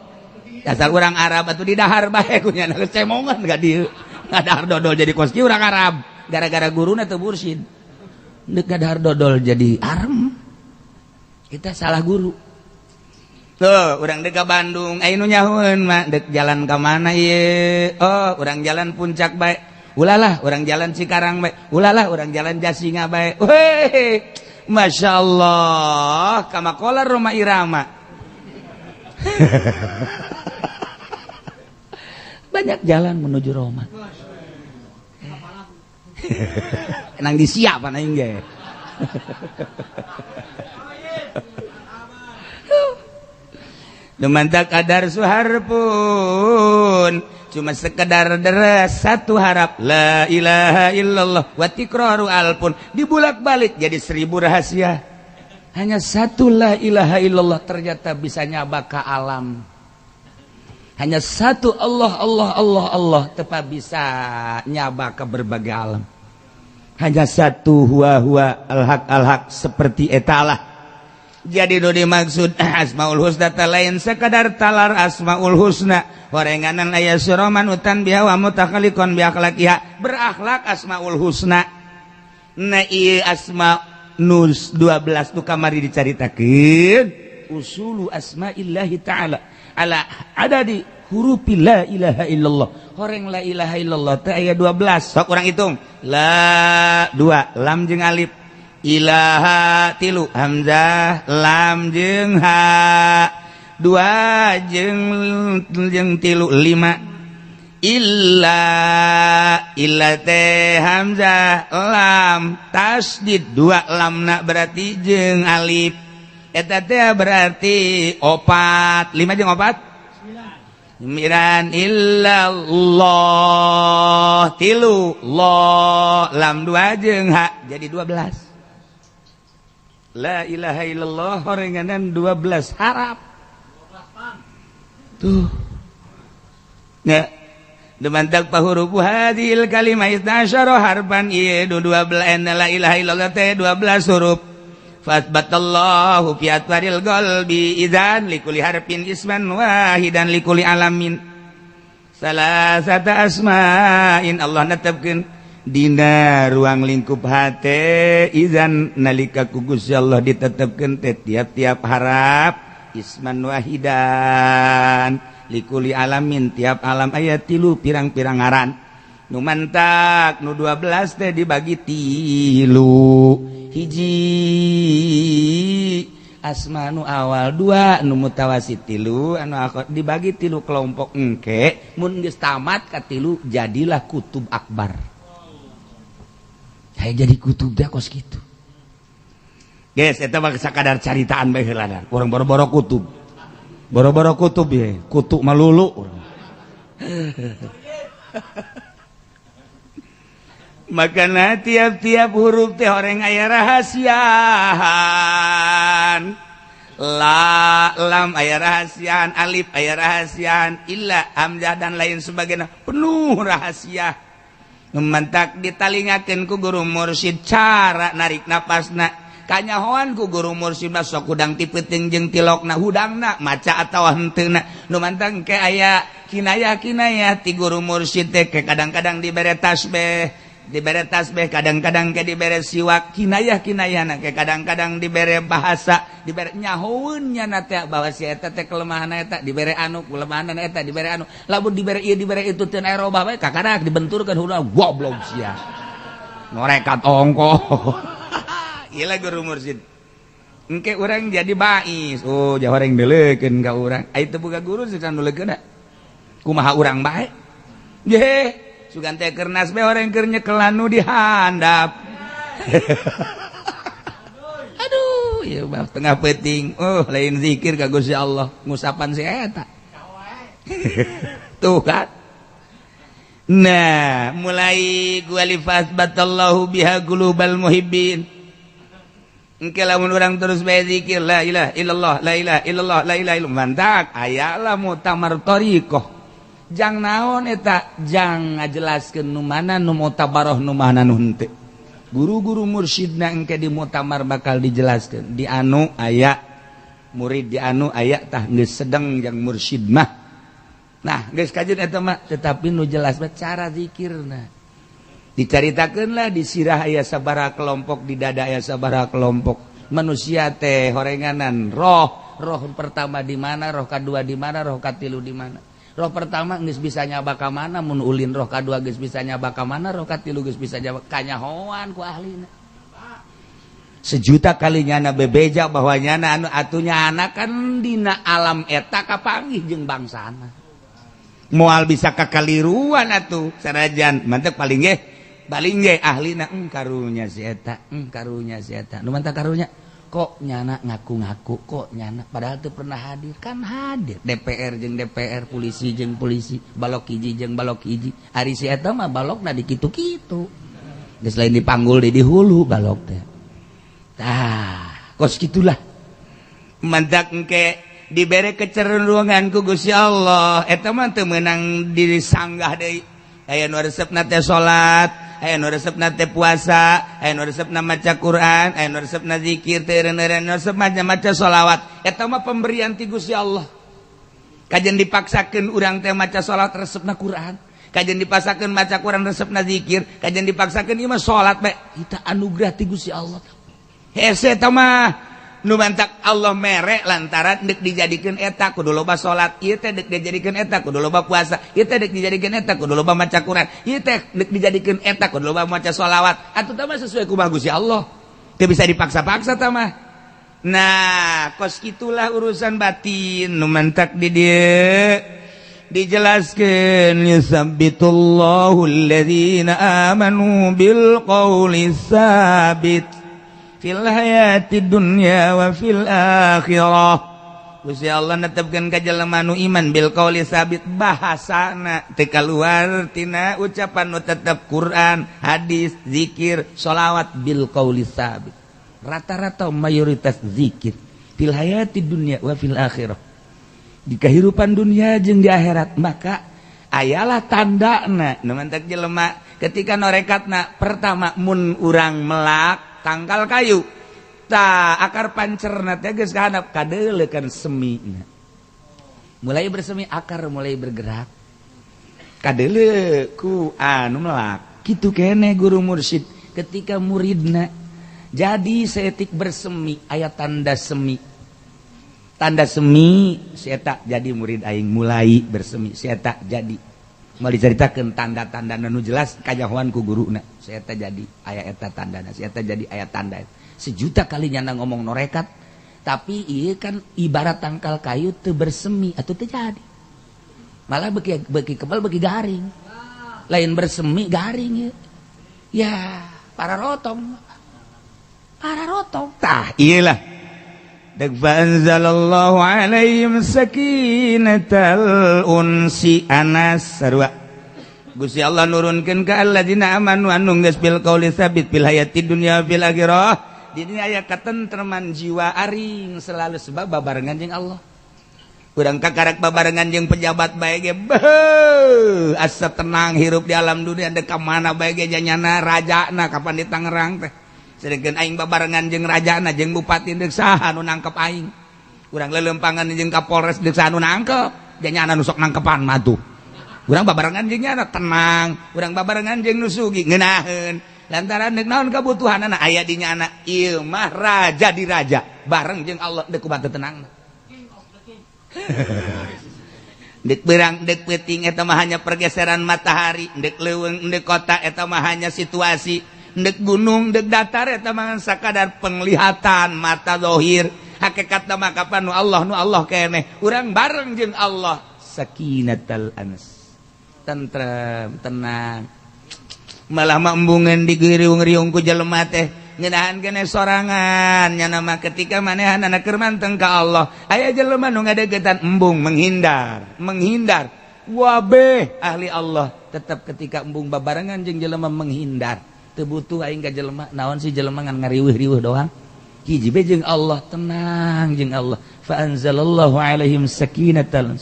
Dasar urang Arab atuh didahar bae ku nyana geus cemongan ka dieu. Ngadahar dodol jadi kos kieu urang Arab. Gara-gara guruna teu mursyid. Deuk ngadahar dodol jadi arem. Kita salah guru. Tuh, urang deuk ka Bandung, aya nu nyahoeun mah deuk jalan ka mana ieu? Oh, urang jalan Puncak bae. Ulalah urang jalan Cikarang bae. Ulalah urang jalan Jasinga bae. Weh, masyaallah, kama qala Roma Irama. Banyak jalan menuju Roma. Nang disiap aing ge. Lumantak kadar suharpun cuma sekedar deras satu harap la ilaha illallah wa tikraru alpun dibulak-balik jadi 1000 rahasia. Hanya satu la ilaha illallah ternyata bisa nyaba ka alam. Hanya satu Allah Allah Allah Allah tetap bisa nyaba ke berbagai alam. Hanya satu huwa huwa al-haq al-haq seperti etalah. Jadi nu dimaksud asmaul husna lain sekadar talar asmaul husna. Horenganan aya suroman utan biha wa mutakhaliqon bi akhlaqiha. Berakhlak asmaul husna. Na ieu asma nus 12 nu kamari dicaritakeun usulu asmaillahi ta'ala ala adadi hurufi la ilaha illallah. Horeng la ilaha illallah teh aya 12. Sok urang hitung. La 2 lam jeung alif. Ilaha 3 hamzah lam jeung ha. 2 jeung 3 5. Illa illa teh hamzah lam tasdid 2 lamna berarti jeung alif. Eta teh berarti opat, lima jeung opat sembilan. Illallah tilu, lo lam dua jeung ha jadi 12. La ilaha illallah horenganan 12 harap tuh ya. Demantak pahurufu hadhil kalimah isna harfan, ieu 12, la ilaha illallah teh 12 huruf. Fasbatallahu fi atwaril qalbi idzan likulli harfin isman wahidan, likulli alamin salasata asma'in. Allah netepkeun dina ruang lingkup hate, izan nalika ku Gusti Allah ditetepkeun teh tiap-tiap harap isman wahidan, likulli alamin, tiap alam aya tilu pirang-pirang ngaran. Nu mantak nu 12 teh dibagi tilu, hiji asma nu awal, dua nu mutawasit, tilu anu akhir, dibagi tilu kelompok. Engke mun geus tamat ka tilu, jadilah kutub akbar. Kayak jadi kutub dah kos kitu, guys. Eta mah sakadar caritaan bae heula. Urang boro-boro kutub, boro-boro kutub ya, kutub malulu urang. Makana tiap-tiap huruf teh horeng aya rahasiaan. La, lam aya rahasiaan, alif aya rahasiaan, illa, hamzah, dan lain sebagainya, penuh rahasia. Mantak ditalingakeun ku guru mursyid cara narik napasna, kanyahoan ku guru mursyid mah sok hudang ti peuting jeung tilokna, hudangna maca atawa henteuna. Nu mantang ke aya kinayah-kinayah ti guru mursyid teh, kadang-kadang dibere tasbih, dibere tasbih, kadang-kadang ke dibere siwak, kinayah kinayah na ke kadang-kadang dibere bahasa, dibere nyahoeun nya teh bahwa si eta teh kelemahan eta, dibere anu kelemahan eta, dibere anu. Lamun dibere ieu, dibere itu, teu aya robah bae, kakarak dibenturkeun hudang, goblok sia, norekat ongko. Ieu guru mursyid engke urang jadi bais. Oh, jauh orang deuleukeun ka urang. Aya teu boga guru sih nuleukeun, kumaha urang bae ye. Sugan teh keur nasbeh orang keur nyekelan nu dihandap. Aduh, ya mah tengah peuting. Oh, lain zikir ka Gusti Allah, ngusapan si eta. Tuh kan. Nah, mulai gualifas batallahu biha qulubal muhibbin. Engke lamun urang terus bae zikir la ilaha illallah, la ilaha illallah, la ilaha illallah, mantak ayalah muktamar thariqah. Jang naon eta? Jang ngajelaskeun nu mana nu mutabaroh, nu mana nu henteu. Guru-guru mursyidna engke di muktamar bakal dijelaskeun. Di anu aya murid, di anu aya tah geus sedeng jang mursyid mah. Nah, geus kajeun eta mah, tetapi nu jelas mah cara zikirna. Dicaritakeun lah di sirah aya sabaraha kelompok, di dada aya sabaraha kelompok. Manusia teh horenganan roh, roh pertama di mana, roh kadua di mana, roh katilu di mana. Roh pertama geus bisa nyaba ka mana mun ulin, roh kadua geus bisa nyaba ka mana, roh katilu geus bisa nyaba, kanyahoan ku ahlina. Sejuta kali nyana bebeja bahwa nyana anu atunya anak kan dina alam eta kapanggih jeung bangsana. Moal bisa kakaliruan atuh sanajan mantep paling ge paling ge ahlina, karunya si eta, karunya si eta. Nu mantak karunya kok nyana ngaku-ngaku, kok nyana padahal tuh pernah hadir kan, hadir DPR jeung DPR, polisi jeung polisi, balok hiji jeung balok hiji. Ari si eta mah balokna di kitu-kitu geus, lain dipanggul di hulu balok teh. Tah, kos gitulah. Mantak engke dibere kecenderungan ku Gusti Allah, eta mah teu meunang disanggah deui. Aya nu resepna teh salat, aya nu resepna teh puasa, aya nu resepna maca Quran, aya nu resepna zikir teh eureun, nu resep maca sholawat. Eta mah pemberian ti Gusti Allah. Kajen dipaksakeun urang teh maca salat resepna Quran, kajen dipaksakeun maca Quran resepna zikir, kajen dipaksakeun ieu mah salat bae, eta anugerah ti Gusti Allah. Hese eta mah. Nu mantak Allah mere lantaran dek dijadikeun eta kudu loba salat, ieu teh dek dijadikeun eta kudu loba puasa, ieu teh dek dijadikeun eta kudu loba maca Quran, ieu teh dek dijadikeun eta kudu loba maca sholawat. Atuh tah mah sesuai kumaha Gusti Allah, teu bisa dipaksa-paksa tah mah. Nah, kos itulah urusan batin. Nu mantak di dieu dijelaskeun yusabbitullahu alladzina amanu bil qawli sabit. Fil hayati dunya wa fil akhirah. Gusti Allah netepkeun ka jelema nu iman bil qauli sabit, bahasana teu kaluar tina ucapan nu tetep Quran, hadis, zikir, sholawat, bil qauli sabit. Rata-rata mayoritas zikir fil hayati dunya wa fil akhirah. Di kehidupan dunia jeung di akhirat, maka ayalah tandana nu mantak jelema ketika norekatna pertama mun urang melak tangkal kayu ta akar pancerna teh geus kahandap kadeuleukan semi, mulai bersemi, akar mulai bergerak, kadeuleu ku anu melak. Kitu kene guru mursyid ketika muridna jadi seetik bersemi, aya tanda semi, tanda semi si eta jadi murid aing, mulai bersemi si eta jadi. Mau diceritakan tanda-tanda nu jelas kajahoan ku guruna, si eta jadi aya eta tandana, si eta jadi aya tanda. Sejuta kali nyana ngomong norekat, tapi iya kan ibarat tangkal kayu teu bersemi atau terjadi malah beki beki kebal, beki garing, lain bersemi, garing ya, ya para rotong, para rotong. Tah iyalah dek fa anzalallahu alaihim sakinatal unsi anas sarua Gusti Allah nurunkeun ka alladzina amanu anu geus bil qauli sabit fil hayati dunya fil akhirah. Di dinya aya katentreman jiwa aring selalu sebab babarengan jeung Allah. Urang kakarak babarengan jeung pejabat bae ge beuh asa tenang hirup di alam dunia. Dek ka mana bae ge janyana rajana kapan di Tangerang teh, sedengkeun aing babarengan jeung rajana, jeung bupati, deuk saha nu nangkep aing? Urang lelempangan jeung Kapolres, deuk saha nu nangkep? Janyana nu sok nangkepan mah tuh. Urang babarengan jeung nyana tenang, urang babarengan jeung nu sugih ngeunaheun, lantaran deuk naon kabutuhanana aya di nyana. Ieu mah raja di raja bareng jeung Allah, deuk kumaha tenang? Dek berang dek peting eta mah hanya pergeseran matahari, dek leuweung dek kota eta mah hanya situasi, dek gunung dek datar eta mah sakadar penglihatan mata dohir. Hakikat mah kapan nu Allah, nu Allah keneh. Urang bareng jeung Allah, sakinatal anas, tentrem, tenang, malah embungan digiriung-riung ku jelema teh ngeunaan kene sorangan. Nya mah ketika manehanana keur manteng ka Allah, aya jelema nu ngadeukeutan, embung, menghindar, menghindar. Wabeh ahli Allah tetap ketika embung babarengan jeung jelema menghindar. Teu butuh aing ka jelema, naon sih jelema ngan ngariweuh-riweuh doang. Hiji be jeung Allah, tenang jeung Allah. Fa anzalallahu alaihim sakinatan.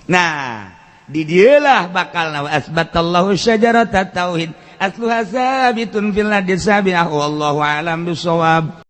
Nah, di dieulah bakal wa asbatallahu syajarata tauhid asluha sabitun fil ardi sabi'ah, wallahu alam bisawab.